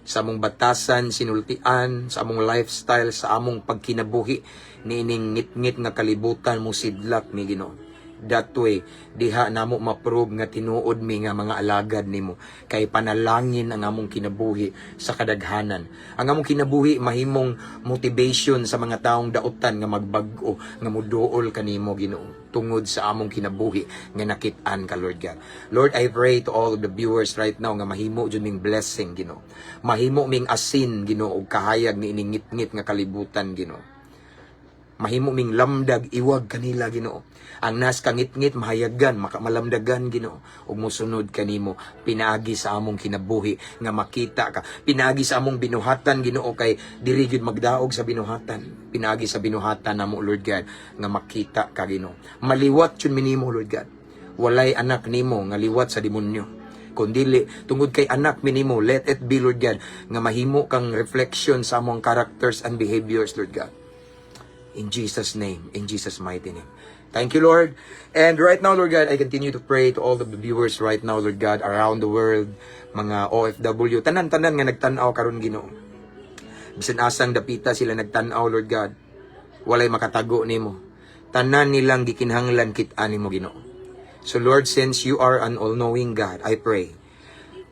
sa among batasan, sinultian, sa among lifestyle, sa among pagkinabuhi niining ngit-ngit nga kalibutan mo sidlak mi, Ginoo. That way, diha namo ma-prove nga tinuod mi nga mga alagad nimo kay panalangin ang among kinabuhi sa kadaghanan. Ang among kinabuhi mahimong motivation sa mga taong dautan nga magbag-o, nga muduol kanimo, Ginoo, tungod sa among kinabuhi nga nakit-an ka, Lord God. Lord, I pray to all of the viewers right now nga mahimo jud ming blessing, Ginoo. Mahimo ming asin, Ginoo, ug kahayag ni ining ngit-ngit nga kalibutan, Ginoo. Mahimo ming lamdag iwag kanila, Ginoo. Ang nas kangitngit mahayagan, makamalamdagan, Ginoo, ug mosunod kanimo pinaagi sa among kinabuhi nga makita ka. Pinaagi sa among binuhatan, Ginoo, kay diri gyud magdaog sa binuhatan. Pinaagi sa binuhatan namo, Lord God, nga makita ka, Ginoo. Maliwat jud minimo, Lord God. Walay anak nimo nga liwat sa demonyo kundili tungod kay anak minimo, let it be, Lord God, nga mahimo kang reflection sa among characters and behaviors, Lord God. In Jesus' name, in Jesus' mighty name. Thank you, Lord. And right now, Lord God, I continue to pray to all the viewers right now, Lord God, around the world, mga OFW, tanan-tanan nga nagtan-aw karon, Ginoo. Bisan asang dapita sila nagtan-aw, Lord God, walay makatago nimo. Tanan nilang gikinahanglan kit-an nimo, Ginoo. So Lord, since you are an all-knowing God, I pray,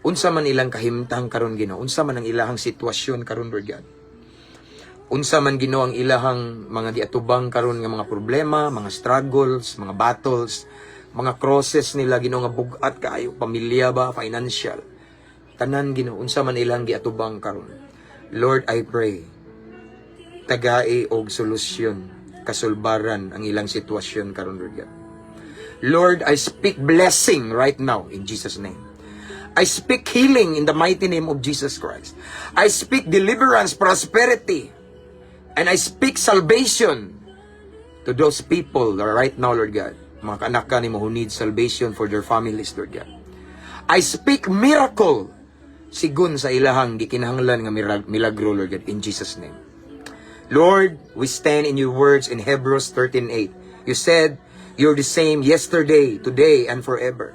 unsa man ilang kahimtang karon, Ginoo, unsa man ang ilahang sitwasyon karon, Lord God. Unsa man, Ginoo, ang ilahang mga giatubang karon nga mga problema, mga struggles, mga battles, mga crosses nila, Ginoo, nga bug-at kaayo, pamilya ba, financial. Tanan, Ginoo, unsa man ilang giatubang karon. Lord, I pray, tagai og solusyon, kasulbaran ang ilang sitwasyon karon, Lord God. Lord, I speak blessing right now in Jesus' name. I speak healing in the mighty name of Jesus Christ. I speak deliverance, prosperity, and I speak salvation to those people that are right now, Lord God. Mga kaanak ka nimo who need salvation for their families, Lord God. I speak miracle sigun sa ilahang gikinahanglan nga milagro, Lord God, in Jesus' name. Lord, we stand in your words in Hebrews 13:8. You said, "You're the same yesterday, today, and forever."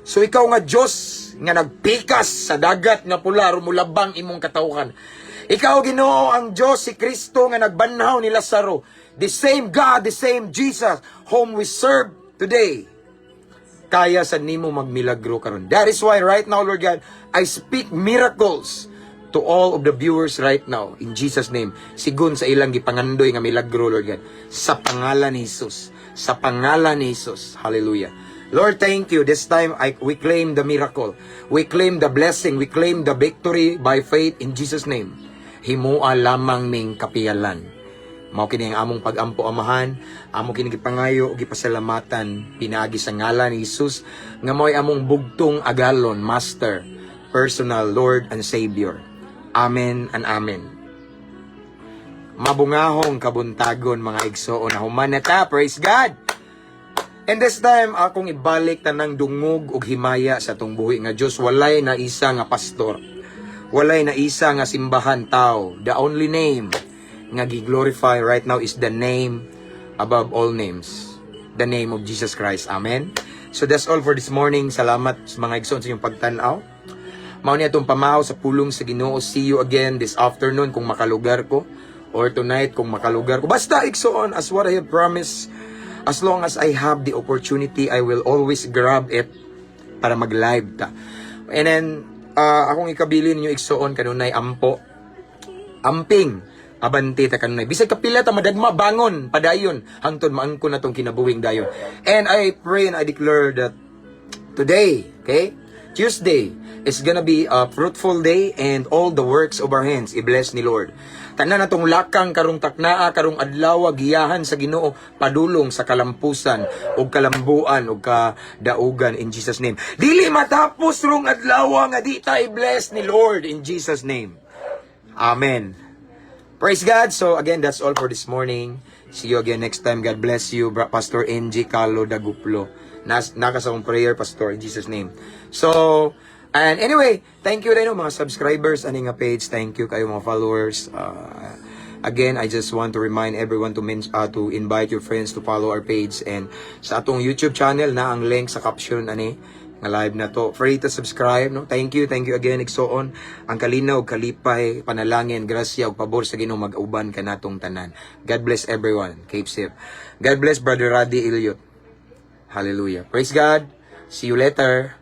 So ikaw nga Diyos nga nagpikas sa Dagat nga Pula aron mulabang imong katawhan. Ikaw, Ginoo, ang Diyos si Kristo nga nagbanhaw ni Lazaro. The same God, the same Jesus whom we serve today. Kaya sa nimo magmilagro karon. That is why right now, Lord God, I speak miracles to all of the viewers right now in Jesus' name. Sigun sa ilang gipangandoy nga milagro, Lord God. Sa pangalan ni Jesus. Sa pangalan ni Jesus. Hallelujah. Lord, thank you. This time, we claim the miracle. We claim the blessing. We claim the victory by faith in Jesus' name. Himua lamang ming kapiyalan. Mao kini ang among pagampo, Amahan, amo kini gipangayo ug gipasalamatan pinaagi sa ngalan ni Jesus nga mao'y among bugtong agalon, Master, personal Lord and Savior. Amen and amen. Mabungahong kabuntagon, mga igsoon, na human na ta, praise God. And this time, akong ibalik tanang dungog ug himaya sa atong buhi nga Dios. Walay na isa nga pastor. Walay na isa nga simbahan, tao. The only name nga gi-glorify right now is the name above all names. The name of Jesus Christ. Amen. So that's all for this morning. Salamat sa mga igsoon sa inyong pagtan-aw. Mao ni atong pamahaw sa pulong sa Ginoo. See you again this afternoon kung makalugar ko or tonight kung makalugar ko. Basta, igsoon, as what I have promised, as long as I have the opportunity, I will always grab it para mag-live ta. And then, akong ikabili ninyo, igsoon, kanunay ampo. Amping, abante ta kanunay. Bisag kapila ta madagma, bangon, padayon, hangtod maangkon na tong kinabuhing dayon. And I pray and I declare that today, okay? Tuesday is gonna be a fruitful day and all the works of our hands i-bless ni Lord. Tanan natong lakang karong taknaa, karong adlaw, giyahan sa Ginoo padulong sa kalampusan ug kalambuan ug kadaugan in Jesus' name. Dili matapos rong adlaw nga di ta i-bless ni Lord in Jesus' name. Amen. Praise God. So again, that's all for this morning. See you again next time. God bless you, Pastor NG Carlo Daguplo. Naa ka sa akong prayer, Pastor, in Jesus' name. So, and anyway, thank you rin, no, mga subscribers ani nga page. Thank you kayo, mga followers. Again, I just want to remind everyone to invite your friends to follow our page and sa atong YouTube channel na ang link sa caption ani nga live na to. Free to subscribe, no? Thank you again, igsoon. Ang kalinaw, kalipay, panalangin, grasya ug pabor sa Ginoo mag-uban kanatong tanan. God bless everyone. Keep safe. God bless Brother Radi Elliot. Hallelujah. Praise God. See you later.